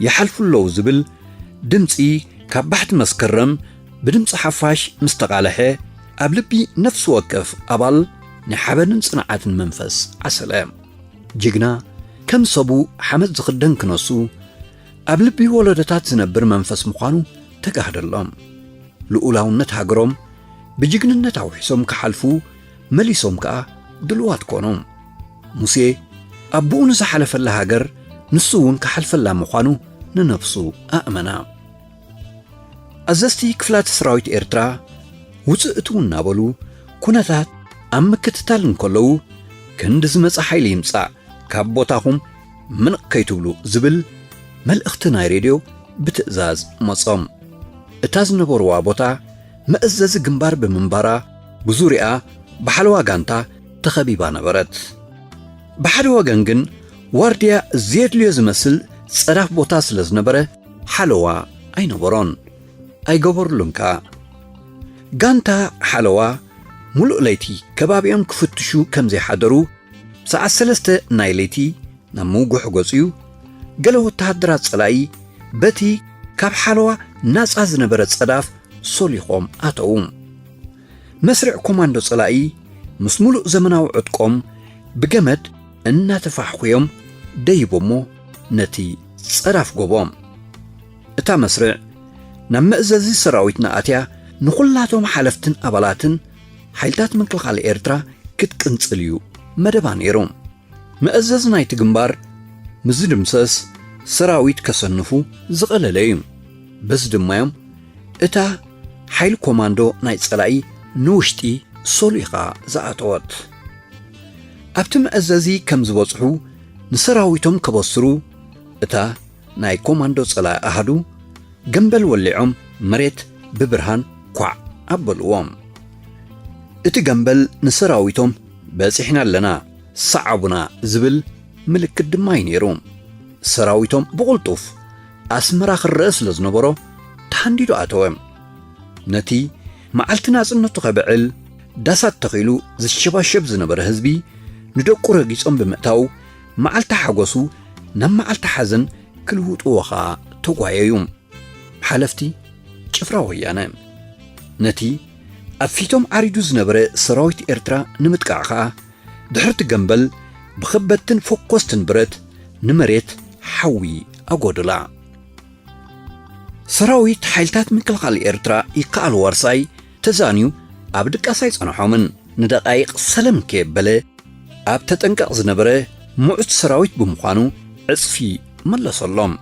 ይሓልፉ ኣለዉ ዝብል ድምጺ ካብ ባሕቲ መስከረም ብድምጺ ሓፋሽ ምስ ተቓልሐ፣ ኣብ ልቢ ነፍሲ ወከፍ ኣባል ናይ ሓበንን ጽንዓትን መንፈስ ዓሰለ። ጅግና ከም ሰቡ ሓመድ ዝኽደን ክነሱ፣ ኣብ ልቢ ወለዶታት ዝነብር መንፈስ ምዃኑ ተጋህደሎም። ልኡላውነት ሃገሮም ብጅግንነት ኣውሒሶም ክሓልፉ መሊሶም ከኣ ድልዋት ኮኑ። ሙሴ ኣቦኡ ንዝሓለፈላ ሃገር ንሱ እውን ክሓልፈላ ምዃኑ ንነብሱ ኣእመና። ኣዘዝቲ ክፍላተ ሰራዊት ኤርትራ ውጽእ እትው እናበሉ ኩነታት ኣብ ምክትታል እንከለዉ፣ ክንዲ ዝመጸ ሓይሊ ይምጻእ፣ ካብ ቦታኹም ምንቕ ከይትብሉ ዝብል መልእኽቲ ናይ ሬድዮ ብትእዛዝ መጾም። እታ ዝነበርዋ ቦታ መእዘዚ ግንባር ብምንባራ፣ ብዙሪኣ ብሓለዋ ጋንታ ተኸቢባ ነበረት። ብሓደ ወገን ግን ዋርድያ ዘየድልዮ ዝመስል ጸዳፍ ቦታ ስለ ዝነበረ፣ ሓለዋ ኣይነበሮን፣ ኣይገበሩሉን ከኣ። ጋንታ ሓለዋ ሙሉእ ለይቲ ከባቢኦም ክፍትሹ ከም ዘይሓደሩ፣ ሰዓት ሰለስተ ናይ ለይቲ ናብ ምውግሑ ገጹ፣ ገለ ወተሃደራት ጸላኢ በቲ ካብ ሓለዋ ናጻ ዝነበረ ጸዳፍ ሶሊኾም ኣተዉ። መስርዕ ኮማንዶ ጸላኢ ምስ ሙሉእ ዘመናዊ ዕጥቆም ብገመድ እናተፋሕኹዮም ደይቦሞ ነቲ ጸዳፍ ጎቦ። እታ መስርዕ ናብ መእዘዚ ሰራዊትና ኣትያ ንኹላቶም ሓለፍትን ኣባላትን ሓይልታት ምክልኻል ኤርትራ ክትቅንጽል እዩ መደባ ነይሩ። መእዘዚ ናይቲ ግንባር ምስ ዝድምሰስ ሰራዊት ከሰንፉ ዝቐለለ እዩ። በዚ ድማ እዮም እታ ሓይሊ ኮማንዶ ናይ ጸላኢ ንውሽጢ ሶሊኻ ዝኣተወት። ኣብቲ መእዘዚ ከም ዝበጽሑ ንሰራዊቶም ከበስሩ፣ እታ ናይ ኮማንዶ ጸላኢ ኣሃዱ ገምበል ወሊዖም መሬት ብብርሃን ኳዕ ኣበልዎም። እቲ ገምበል ንሰራዊቶም በጺሕና ኣለና፣ ሰዓቡና ዝብል ምልክት ድማ እዩ ነይሩ። ሰራዊቶም ብቕልጡፍ ኣስመራ ክረአ ስለ ዝነበሮ ተሃንዲዱ ኣተወ። ነቲ መዓልቲ ናጽነቱ ከብዕል ዳሳት ተኺሉ ዝሸባሸብ ዝነበረ ህዝቢ ንደቁ ረጊጾም ብምእታው፣ መዓልቲ ሓጎሱ ናብ መዓልቲ ሓዘን ክልውጥዎ ኸኣ ተጓየዩ። ሓለፍቲ ጭፍራ ወያነ ነቲ ኣብ ፊቶም ዓሪዱ ዝነበረ ሰራዊት ኤርትራ ንምጥቃዕ ኸኣ፣ ድሕርቲ ገምበል ብኸበድትን ፈኮስትን ብረት ንመሬት ሓዊ ኣጎደላ። ሰራዊት ሓይልታት ምክልኻል ኤርትራ ይከኣል ዋርሳይ ተዛንዩ ኣብ ድቃስ ኣይጸንሖምን። ንደቃይቕ ሰለም ከየበለ ኣብ ተጠንቀቕ ዝነበረ ምዑት ሰራዊት ብምዃኑ ዕጽፊ መለሰሎም።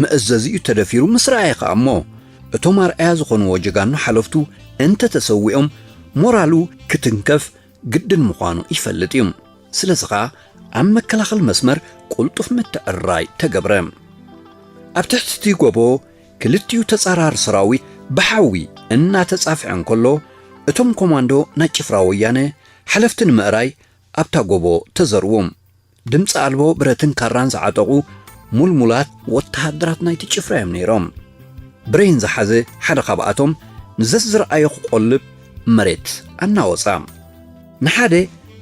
መእዘዚኡ ተደፊሩ ምስ ረኣየ ኸኣ እሞ፣ እቶም ኣርኣያ ዝኾንዎ ጀጋኑ ሓለፍቱ እንተ ተሰዊኦም፣ ሞራሉ ክትንከፍ ግድን ምዃኑ ይፈልጥ እዩ። ስለዚ ኸኣ ኣብ መከላኸሊ መስመር ቅልጡፍ ምትዕርራይ ተገብረ። ኣብ ትሕቲ እቲ ጎቦ ክልቲኡ ተጻራሪ ሰራዊት ብሓዊ እናተጻፍዐ እንከሎ፣ እቶም ኮማንዶ ናይ ጭፍራ ወያነ ሓለፍቲ ንምእራይ ኣብታ ጎቦ ተዘርዉ። ድምጺ ኣልቦ ብረትን ካራን ዝዓጠቑ ሙልሙላት ወተሃደራት ናይቲ ጭፍራ እዮም ነይሮም። ብሬን ዝሓዘ ሓደ ካብኣቶም ንዘዝረኣዮ ክቆልብ መሬት ኣናወጻ። ንሓደ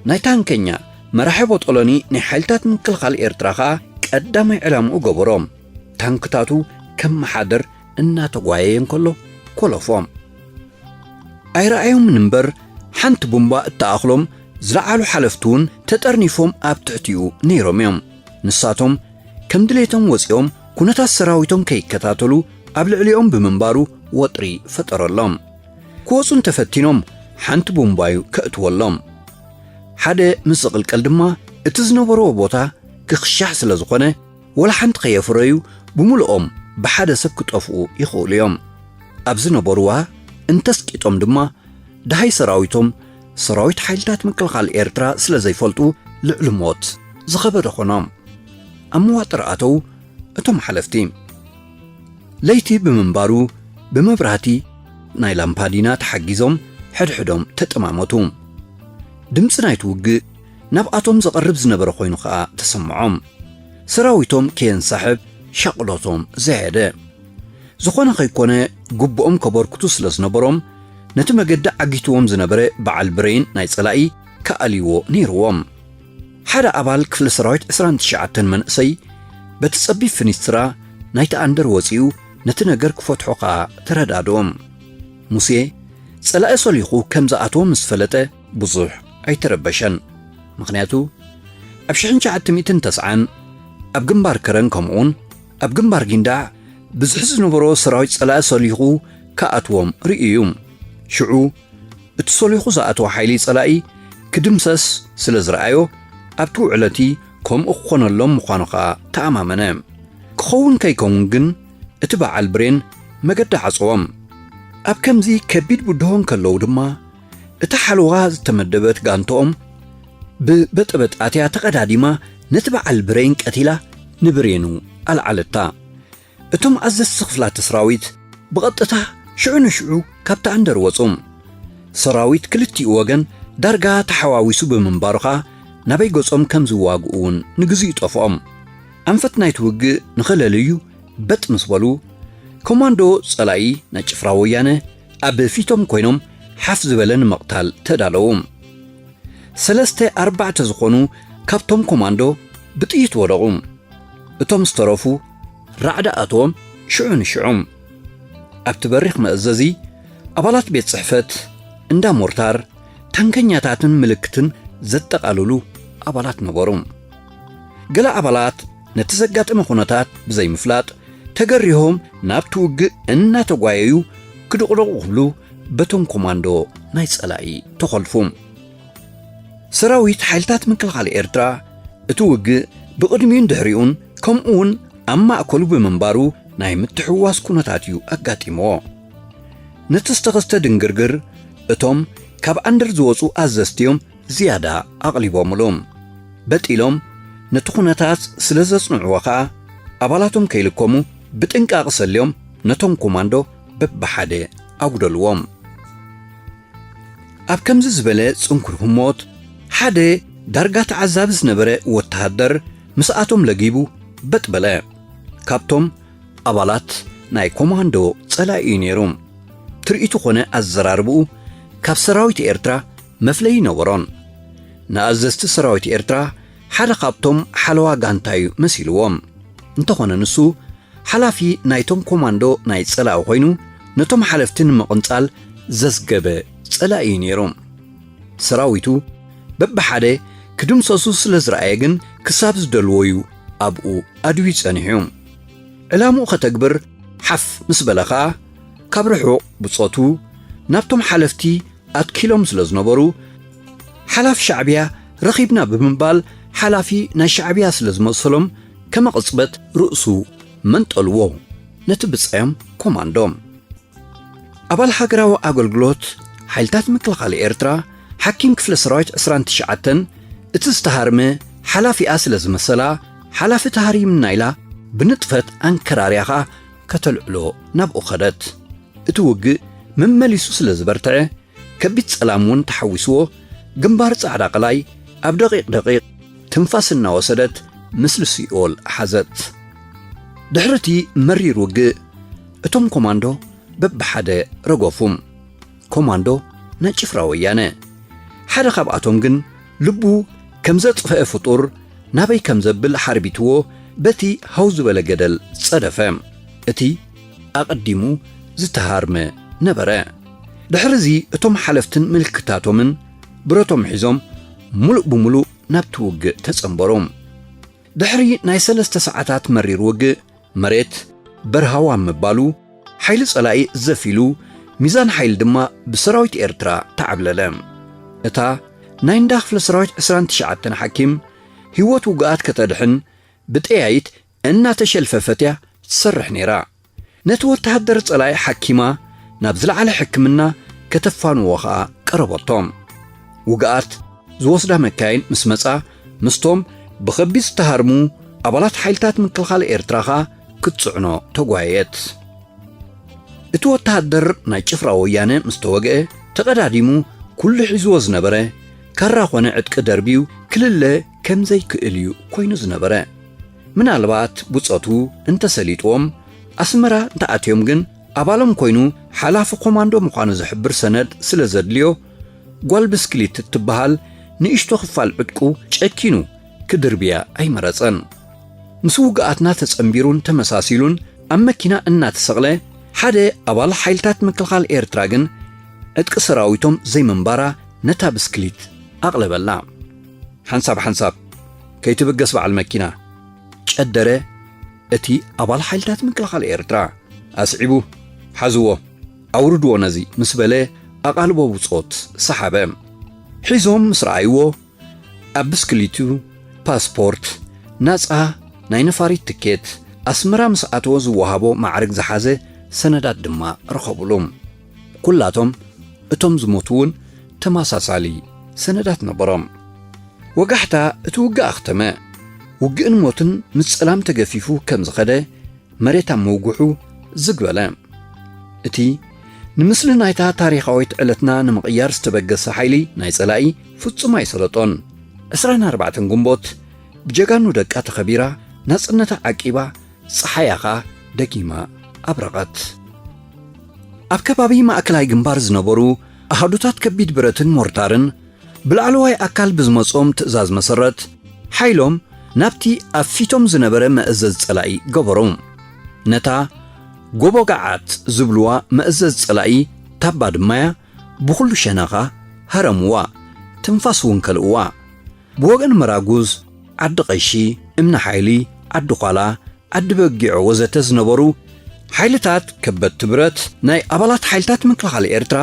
ናይ ታንከኛ መራሒ ቦጦሎኒ ናይ ሓይልታት ምክልኻል ኤርትራ ከኣ ቀዳማይ ዕላምኡ ገበሮ። ታንክታቱ ከም መሓደር እናተጓየየ እንከሎ ኮለፎ። ኣይረኣዮምን እምበር፣ ሓንቲ ቡምባ እተኣኽሎም ዝለዓሉ ሓለፍቲ እውን ተጠርኒፎም ኣብ ትሕቲኡ ነይሮም እዮም። ንሳቶም ከም ድሌቶም ወጺኦም ኩነታት ሰራዊቶም ከይከታተሉ ኣብ ልዕሊኦም ብምንባሩ ወጥሪ ፈጠረሎም። ክወጹ እንተፈቲኖም ሓንቲ ቡምባዩ ከእትወሎም። ሓደ ምስ ዝቕልቀል ድማ እቲ ዝነበርዎ ቦታ ክኽሻሕ ስለ ዝኾነ ወላ ሓንቲ ከየፍረዩ ብምልኦም ብሓደ ሰብ ክጠፍኡ ይኽእሉ እዮም። ኣብ ዝነበርዋ እንተስቂጦም ድማ ደሃይ ሰራዊቶም ሰራዊት ሓይልታት ምክልኻል ኤርትራ ስለ ዘይፈልጡ ልዕሊ ሞት ዝኸበደ ኾኖም። ኣብ መዋጥር ኣተው እቶም ሓለፍቲ። ለይቲ ብምንባሩ ብመብራህቲ ናይ ላምፓዲና ተሓጊዞም ሕድሕዶም ተጠማመቱ። ድምፂ ናይቲ ውግእ ናብኣቶም ዘቐርብ ዝነበረ ኮይኑ ኸኣ ተሰምዖም። ሰራዊቶም ከየንሳሕብ ሻቕሎቶም ዘየደ። ዝኾነ ኸይኮነ ግቡኦም ከበርክቱ ስለ ዝነበሮም ነቲ መገዲ ዓጊትዎም ዝነበረ በዓል ብሬን ናይ ጸላኢ ክኣልይዎ ነይርዎም። ሓደ ኣባል ክፍለ ሰራዊት ዕስራን ትሽዓተን መንእሰይ በቲ ጸቢብ ፍኒስትራ ናይቲ ኣንደር ወጺኡ ነቲ ነገር ክፈትሖ ከኣ ተረዳድኦም። ሙሴ ጸላኢ ሰሊኹ ከም ዝኣተዎ ምስ ፈለጠ ብዙሕ ኣይተረበሸን። ምኽንያቱ ኣብ ሽሕን ትሽዓተ ሚእትን ተስዓን ኣብ ግንባር ከረን ከምኡውን ኣብ ግንባር ጊንዳዕ ብዝሒ ዝነበሮ ሰራዊት ጸላኢ ሰሊኹ ክኣትዎም ርእዩ እዩ። ሽዑ እቲ ሰሊኹ ዝኣተወ ሓይሊ ጸላኢ ክድምሰስ ስለ ዝረኣዮ ኣብቲ ውዕለቲ ከምኡ ክኾነሎም ምዃኑ ኸኣ ተኣማመነ። ክኸውን ከይከውን ግን እቲ በዓል ብሬን መገዲ ዓጸዎም። ኣብ ከምዚ ከቢድ ብድሆ እንከለዉ ድማ እታ ሓለዋ ዝተመደበት ጋንትኦም ብበጠበጣትያ ተቐዳዲማ ነቲ በዓል ብሬን ቀቲላ ንብሬኑ ኣልዓለታ። እቶም ኣዘዝቲ ክፍላተ ሰራዊት ብቐጥታ ሽዑ ንሽዑ ካብቲ ኣንደር ወጹ። ሰራዊት ክልቲኡ ወገን ዳርጋ ተሓዋዊሱ ብምንባሩ ኸኣ ናበይ ገጾም ከም ዝዋግኡ እውን ንግዚኡ ጠፍኦም። ኣንፈት ናይቲ ውግእ ንኽለልዩ በጥ ምስ በሉ፣ ኮማንዶ ጸላኢ ናይ ጭፍራ ወያነ ኣብ ፊቶም ኮይኖም ሓፍ ዝበለ ንምቕታል ተዳለዉ። ሰለስተ ኣርባዕተ ዝኾኑ ካብቶም ኮማንዶ ብጥይት ወደቑ። እቶም ዝተረፉ ራዕዲ ኣተዎም ሽዑ ንሽዑ። ኣብቲ በሪኽ መእዘዚ ኣባላት ቤት ጽሕፈት፣ እንዳ ሞርታር፣ ታንከኛታትን ምልክትን ዘጠቓልሉ ኣባላት ነበሩ። ገለ ኣባላት ነቲ ዘጋጠመ ኩነታት ብዘይምፍላጥ ተገሪሆም ናብቲ ውግእ እናተጓየዩ ክድቕደቑ ክብሉ በቶም ኮማንዶ ናይ ጸላኢ ተኾልፉ። ሰራዊት ሓይልታት ምክልኻል ኤርትራ እቲ ውግእ ብቕድሚኡን ድሕሪኡን ከምኡውን ኣብ ማእከሉ ብምንባሩ ናይ ምትሕውዋስ ኩነታት እዩ ኣጋጢምዎ። ነቲ ዝተኸስተ ድንግርግር እቶም ካብ ኣንደር ዝወጹ ኣዘዝቲ እዮም ዝያዳ ኣቕሊቦምሉ። በጥ ኢሎም ነቲ ኩነታት ስለ ዘጽንዕዎ ኸኣ ኣባላቶም ከይልከሙ ብጥንቃቐ ሰልዮም ነቶም ኮማንዶ በብሓደ ኣጉደልዎም። ኣብ ከምዚ ዝበለ ጽንኩር ህሞት ሓደ ዳርጋ ተዓዛቢ ዝነበረ ወተሃደር ምስኣቶም ለጊቡ በጥ በለ። ካብቶም ኣባላት ናይ ኮማንዶ ጸላኢ እዩ ነይሩ። ትርኢቱ ኾነ ኣዘራርብኡ ካብ ሰራዊት ኤርትራ መፍለዪ ነበሮን። ንኣዘዝቲ ሰራዊት ኤርትራ ሓደ ካብቶም ሓለዋ ጋንታ እዩ መሲልዎም። እንተኾነ ንሱ ሓላፊ ናይቶም ኮማንዶ ናይ ጸላኢ ኮይኑ ነቶም ሓለፍቲ ንምቕንጻል ዘዝገበ ጸላኢ እዩ ነይሩ። ሰራዊቱ በብሓደ ክድምሰሱ ስለ ዝረኣየ ግን ክሳብ ዝደልዎ እዩ ኣብኡ ኣድብዩ ጸኒሑ። ዕላምኡ ከተግብር ሓፍ ምስ በለ ኸኣ ካብ ርሑቕ ብጾቱ ናብቶም ሓለፍቲ ኣትኪሎም ስለ ዝነበሩ ሓላፊ ሻዕብያ ረኺብና ብምባል ሓላፊ ናይ ሻዕብያ ስለ ዝመሰሎም ከመቕጽበት ርእሱ መንጠልዎ ነቲ ብጻዮም ኮማንዶ። ኣባል ሃገራዊ ኣገልግሎት ሓይልታት ምክልኻል ኤርትራ ሓኪም ክፍለ ሰራዊት ዕስራን ትሽዓተን እቲ ዝተሃርመ ሓላፊኣ ስለ ዝመሰላ ሓላፊ ተሃሪምና ኢላ ብንጥፈት ኣንከራርያ ኸኣ ከተልዕሎ ናብኡ ኸደት። እቲ ውግእ መመሊሱ ስለ ዝበርትዐ ከቢድ ጸላም እውን ተሓዊስዎ ግንባር ጻዕዳ ቀላይ ኣብ ደቂቕ ደቂቕ ትንፋስ እናወሰደት ምስሊ ሲኦል ሓዘት። ድሕሪ እቲ መሪር ውግእ እቶም ኮማንዶ በብሓደ ረገፉ። ኮማንዶ ናይ ጭፍራ ወያነ። ሓደ ካብኣቶም ግን ልቡ ከም ዘጥፍአ ፍጡር ናበይ ከም ዘብል ሓርቢትዎ በቲ ሃው ዝበለ ገደል ጸደፈ። እቲ ኣቐዲሙ ዝተሃርመ ነበረ። ድሕርዚ እቶም ሓለፍትን ምልክታቶምን ብረቶም ሒዞም ሙሉእ ብሙሉእ ናብቲ ውግእ ተጸንበሩ። ድሕሪ ናይ ሰለስተ ሰዓታት መሪር ውግእ መሬት በርሃዋ ምባሉ ሓይሊ ጸላኢ ዘፊሉ፣ ሚዛን ሓይሊ ድማ ብሰራዊት ኤርትራ ተዓብለለ። እታ ናይ እንዳ ክፍለ ሰራዊት ዕስራን ትሽዓተን ሓኪም ህይወት ውግኣት ከተድሕን ብጠያይት እናተሸልፈፈት እያ ትሰርሕ ነይራ። ነቲ ወተሃደር ጸላኢ ሓኪማ ናብ ዝለዓለ ሕክምና ከተፋንዎ ኸኣ ቀረበቶ። ውግኣት ዝወስዳ መካይን ምስ መጻ ምስቶም ብኸቢድ ዝተሃርሙ ኣባላት ሓይልታት ምክልኻል ኤርትራ ኸኣ ክትጽዕኖ ተጓየየት። እቲ ወተሃደር ናይ ጭፍራ ወያነ ምስ ተወግአ ተቐዳዲሙ ኩሉ ሒዝዎ ዝነበረ ካራ ኾነ ዕጥቂ ደርብዩ ክልለ ከም ዘይክእል እዩ ኮይኑ ዝነበረ። ምናልባት ብጾቱ እንተሰሊጥዎም ኣስመራ እንተኣትዮም ግን ኣባሎም ኮይኑ ሓላፊ ኮማንዶ ምዃኑ ዝሕብር ሰነድ ስለ ዘድልዮ ጓል ብስክሊት እትበሃል ንእሽቶ ክፋል ዕጥቁ ጨኪኑ ክድርብያ ኣይመረጸን። ምስ ውግኣትና ተጸንቢሩን ተመሳሲሉን ኣብ መኪና እናተሰቕለ ሓደ ኣባል ሓይልታት ምክልኻል ኤርትራ ግን ዕጥቂ ሰራዊቶም ዘይምንባራ ነታ ብስክሊት ኣቕለበላ። ሓንሳብ ሓንሳብ ከይትብገስ በዓል መኪና ጨደረ እቲ ኣባል ሓይልታት ምክልኻል ኤርትራ ኣስዒቡ። ሓዝዎ ኣውርድዎ ነዚ ምስ በለ ኣቓልቦ ብጾት ሰሓበ። ሒዞም ምስ ረኣይዎ ኣብ ብስክሊቱ ፓስፖርት፣ ናጻ ናይ ነፋሪት ትኬት፣ ኣስመራ ምስ ኣተወ ዝወሃቦ ማዕርግ ዝሓዘ ሰነዳት ድማ ረኸቡሉ። ኩላቶም እቶም ዝሞቱ እውን ተመሳሳሊ ሰነዳት ነበሮም። ወጋሕታ እቲ ውግእ ኣኽተመ። ውግእን ሞትን ምስ ጸላም ተገፊፉ ከም ዝኸደ መሬት ኣብ ምውግሑ ዝግ በለ። እቲ ንምስሊ ናይታ ታሪኻዊት ዕለትና ንምቕያር ዝተበገሰ ሓይሊ ናይ ጸላኢ ፍጹም ኣይሰለጦን። ዕስራን ኣርባዕተን ግንቦት ብጀጋኑ ደቃ ተኸቢራ ናጽነታ ዓቂባ ጸሓያ ኸኣ ደጊማ ኣብረቐት። ኣብ ከባቢ ማእከላይ ግንባር ዝነበሩ ኣሃዱታት ከቢድ ብረትን ሞርታርን ብላዕለዋይ ኣካል ብዝመጾም ትእዛዝ መሰረት ሓይሎም ናብቲ ኣብ ፊቶም ዝነበረ መእዘዝ ጸላኢ ገበሩ። ነታ ጎቦ ገዓት ዝብልዋ መእዘዝ ጸላኢ ታባ ድማያ ብኹሉ ሸነኻ ሃረምዋ፣ ትንፋስ እውን ከልእዋ። ብወገን መራጉዝ፣ ዓዲ ቀሺ፣ እምኒ ሓይሊ፣ ዓዲ ዃላ፣ ዓዲ በጊዖ ወዘተ ዝነበሩ ሓይልታት ከበድቲ ብረት ናይ ኣባላት ሓይልታት ምክልኻል ኤርትራ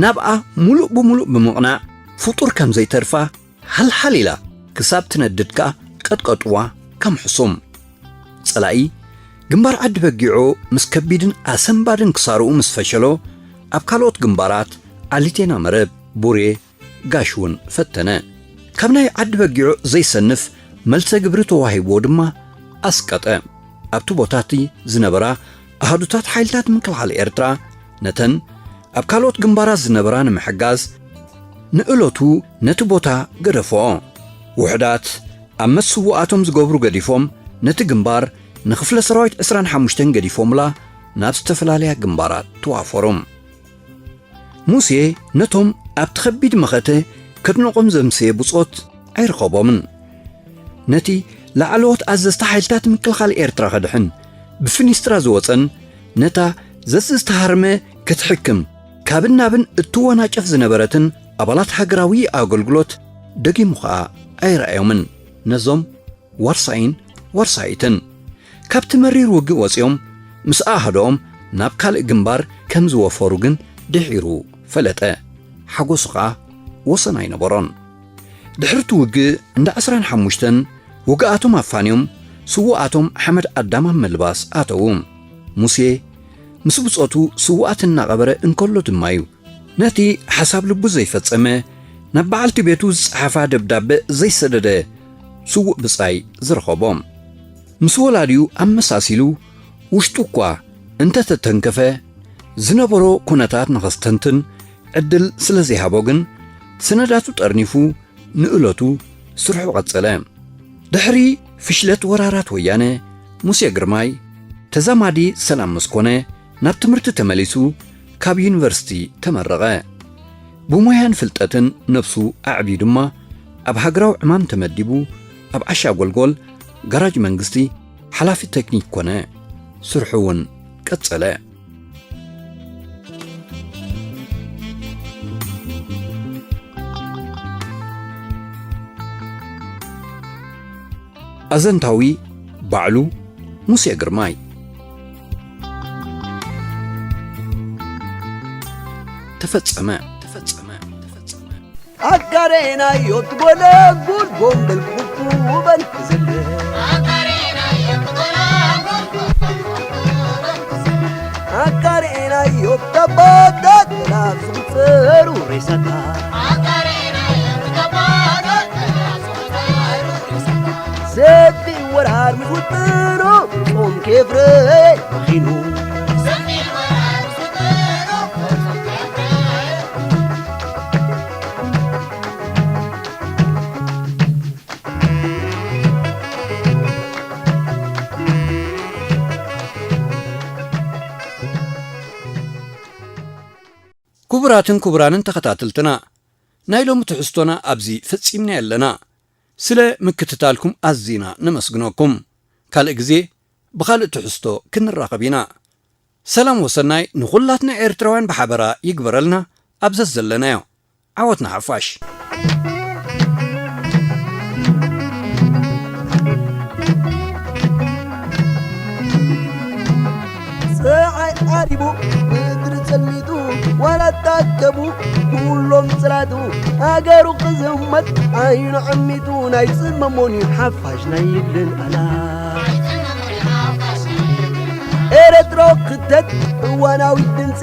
ናብኣ ሙሉእ ብሙሉእ ብምቕናዕ ፍጡር ከም ዘይተርፋ ሃልሃል ኢላ ክሳብ ትነድድ ከኣ ቀጥቀጥዋ ከም ሕሱም። ጸላኢ ግንባር ዓዲ በጊዖ ምስ ከቢድን ኣሰንባድን ክሳርኡ ምስ ፈሸሎ ኣብ ካልኦት ግንባራት ዓሊቴና መረብ፣ ቡሬ፣ ጋሽ እውን ፈተነ። ካብ ናይ ዓዲ በጊዑ ዘይሰንፍ መልሰ ግብሪ ተዋሂብዎ ድማ ኣስቀጠ። ኣብቲ ቦታ እቲ ዝነበራ ኣሃዱታት ሓይልታት ምክልኻል ኤርትራ ነተን ኣብ ካልኦት ግንባራት ዝነበራ ንምሕጋዝ ንእለቱ ነቲ ቦታ ገደፍኦ። ውሑዳት ኣብ መስዋእቶም ዝገብሩ ገዲፎም ነቲ ግንባር ንክፍለ ሰራዊት ዕስራን ሓሙሽተን ገዲፎምላ ናብ ዝተፈላለያ ግንባራት ተዋፈሩ። ሙሴ ነቶም ኣብቲ ከቢድ መኸተ ከድንቖም ዘምሰየ ብጾት ኣይረኸቦምን። ነቲ ላዕለዎት ኣዘዝቲ ሓይልታት ምክልኻል ኤርትራ ከድሕን ብፍኒስትራ ዝወጸን ነታ ዘዝተሃርመ ክትሕክም ካብን ናብን እትወናጨፍ ዝነበረትን ኣባላት ሃገራዊ ኣገልግሎት ደጊሙ ኸኣ ኣይረኣዮምን። ነዞም ዋርሳይን ዋርሳይትን ካብቲ መሪር ውግእ ወጺኦም ምስ ኣሃዶኦም ናብ ካልእ ግንባር ከም ዝወፈሩ ግን ድሒሩ ፈለጠ። ሓጎሱ ኸኣ ወሰን ኣይነበሮን። ድሕሪ እቲ ውግእ እንዳ ዕስራን ሓሙሽተን ውግኣቶም ኣፋንዮም ስዉኣቶም ሓመድ ኣዳም ኣብ ምልባስ ኣተዉ። ሙሴ ምስ ብጾቱ ስዉኣት እናቐበረ እንከሎ ድማ እዩ ነቲ ሓሳብ ልቡ ዘይፈጸመ፣ ናብ በዓልቲ ቤቱ ዝጸሓፋ ደብዳበ ዘይሰደደ ስዉእ ብጻይ ዝረኸቦ። ምስ ወላዲኡ ኣመሳሲሉ ውሽጡ እኳ እንተተተንከፈ፣ ዝነበሮ ኩነታት ንኸስተንትን ዕድል ስለ ዘይሃቦ ግን፣ ሰነዳቱ ጠርኒፉ ንእለቱ ስርሑ ቀጸለ። ድሕሪ ፍሽለት ወራራት ወያነ፣ ሙሴ ግርማይ ተዛማዲ ሰላም ምስ ኮነ፣ ናብ ትምህርቲ ተመሊሱ ካብ ዩኒቨርሲቲ ተመረቐ። ብሞያን ፍልጠትን ነብሱ ኣዕብዩ ድማ ኣብ ሃገራዊ ዕማም ተመዲቡ ኣብ ዓሻ ጎልጎል ጋራጅ መንግስቲ ሓላፊ ቴክኒክ ኮነ። ስርሑ እውን ቀጸለ። ኣዘንታዊ ባዕሉ ሙሴ ግርማይ። ተፈጸመ። ተፈጸመ። ተፈጸመ። ኣካሬናዮ ትጎለጉል ጎንበል ኩኩበል ትዝል። ኣካሬናዮ ተባታት ናብ ዝቑጸሩ ሬሳታት። ሰፊ ወራር ምስ ውጥኑ ጾም ኬፍረ መኺኑ። ክቡራትን ክቡራንን ተኸታተልትና፣ ናይ ሎሚ ትሕዝቶና ኣብዚ ፈጺምና ኣለና። ስለ ምክትታልኩም ኣዚና ነመስግነኩም። ካልእ ግዜ ብኻልእ ትሕዝቶ ክንራኸብ ኢና። ሰላም ወሰናይ ንኹላትና ኤርትራውያን ብሓበራ ይግበረልና ኣብ ዘዘለናዮ። ዓወት ንሓፋሽ። ጸዓይ ዓሪቡ ምድሪ ጸልሚቱ ዋላ ታከቡ ኩሎም ጽላቱ ሃገሩ ክዝመት ዓይኑ ዓሚቱ ናይ ጽመሞን እዩ ሓፋሽ ናይ ይብልን ኣላ። ኤረትሮ ክተት እዋናዊ ድምፂ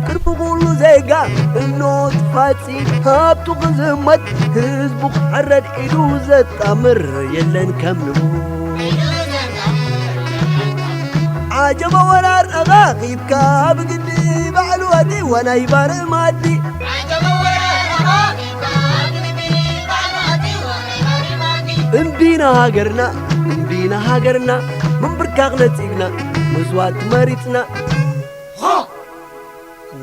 ቅድሚ ኩሉ ዜጋ እኖ ትፋፂ ሃብቱ ክዝመት ህዝቡ ክሕረድ ኢዱ ዘጣምር የለን ከም ንቡ። ዓጀበ ወራር ኣኻኺብካ ብግዲ ባዕሉ ኣዲዋ ናይ ባርማዲ። እምቢና ሃገርና እምቢና ሃገርና ምንብርካኽ ነጺግና መስዋእቲ መሪጽና።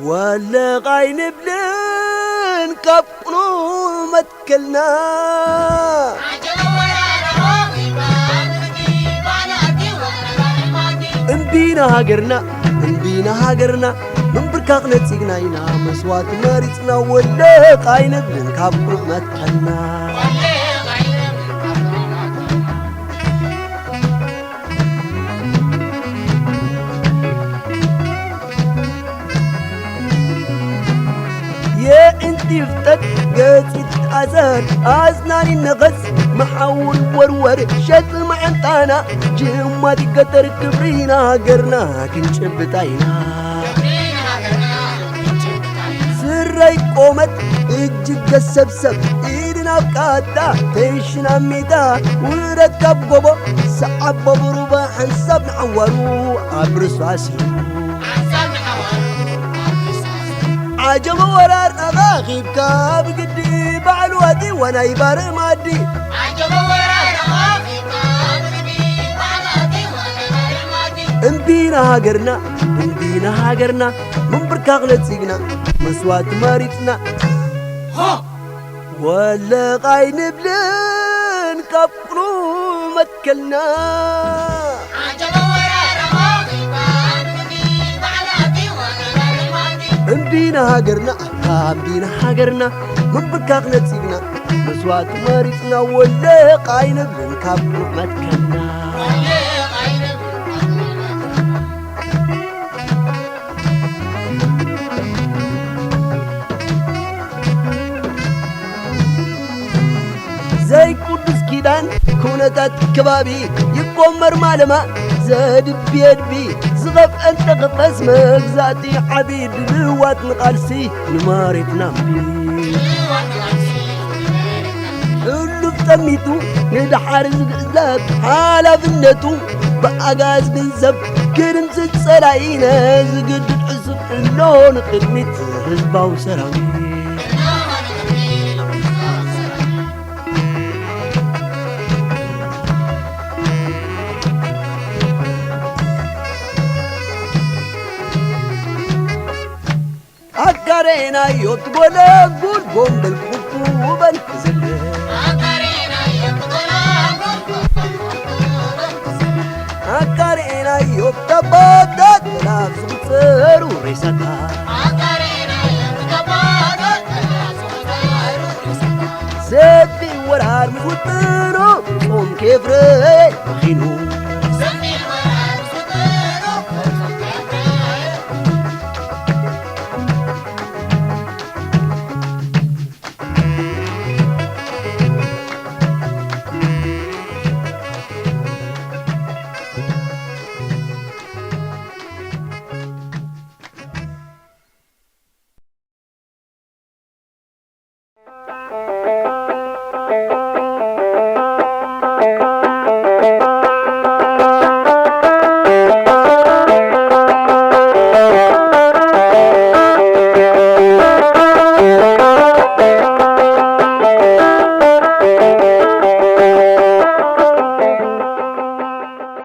ወለቕ ኣይንብልን ካብ ቅኑዕ መትከልና። እምቢና ሃገርና እምቢና ሃገርና ምንብርካኽ ነጺግና ኢና መስዋእቲ መሪጽና። ወለቕ ኣይንብልን ካብ ቅኑዕ መትከልና። የእንቲ ይፍጠጥ ገጺ ትትኣሰር ኣዝናኒ ነቐጽ መሓውር ወርወር ሸጥ መዓንጣና ጅማት ይገተር ክብሪና ሃገርና ክንጭብጣ ኢና። ስረይ ቆመት እጅግ ገሰብሰብ ኢድን ኣብ ቃታ ተይሽን ኣብ ሜዳ ውረድ ካብ ጎቦ ሰዓቦ ብሩባ ሓንሳብ ንዓዋሩ ኣብ ርእሱ ኣሲሩ። ዓጀበ ወራር ኣኻኺብካ ብግዲ ባዕሉ ኣዲዋ ናይ ባርማዲ። እምቢና ሃገርና እምቢና ሃገርና ምንብርካኽ ነጺግና መስዋእቲ መሪጽና። ወለቕ ኣይንብልን ካብ ቅኑዕ መትከልና። እምቢና ሃገርና ኣታ እምቢና ሃገርና ምንብርካኽ ነጺግና መስዋእቲ መሪጽና። ወለቕ ኣይንብልን ካብ ቅኑዕ መትከልና። ዘይቅዱስ ኪዳን ኩነታት ከባቢ ይቆመር ማለማ ዘድቢ የድቢ ዝኸፍአን ጠቕጠስ መግዛእቲ ዓቢ ድልዋት ንቓልሲ ንመሬትና እምቢ። ሕሉፍ ጠሚቱ ንደሓር ዝግእዘብ ሓላፍነቱ ብኣጋዝ ገንዘብ ክድምስስ ጸላኢ ነዚ ግድድ ዕሱብ እኖ ንቕድሚት ህዝባዊ ሰራዊት። ኣጋሬናዮ ትጎለጉል ጎንበል ኩኩበን ትዝል። ኣጋሬናዮ ተባታት ላፍ ዝቁጸሩ ሬሳታት። ሰልፊ ወራር ምስ ውጥኑ ጾም ኬፍረ መኺኑ።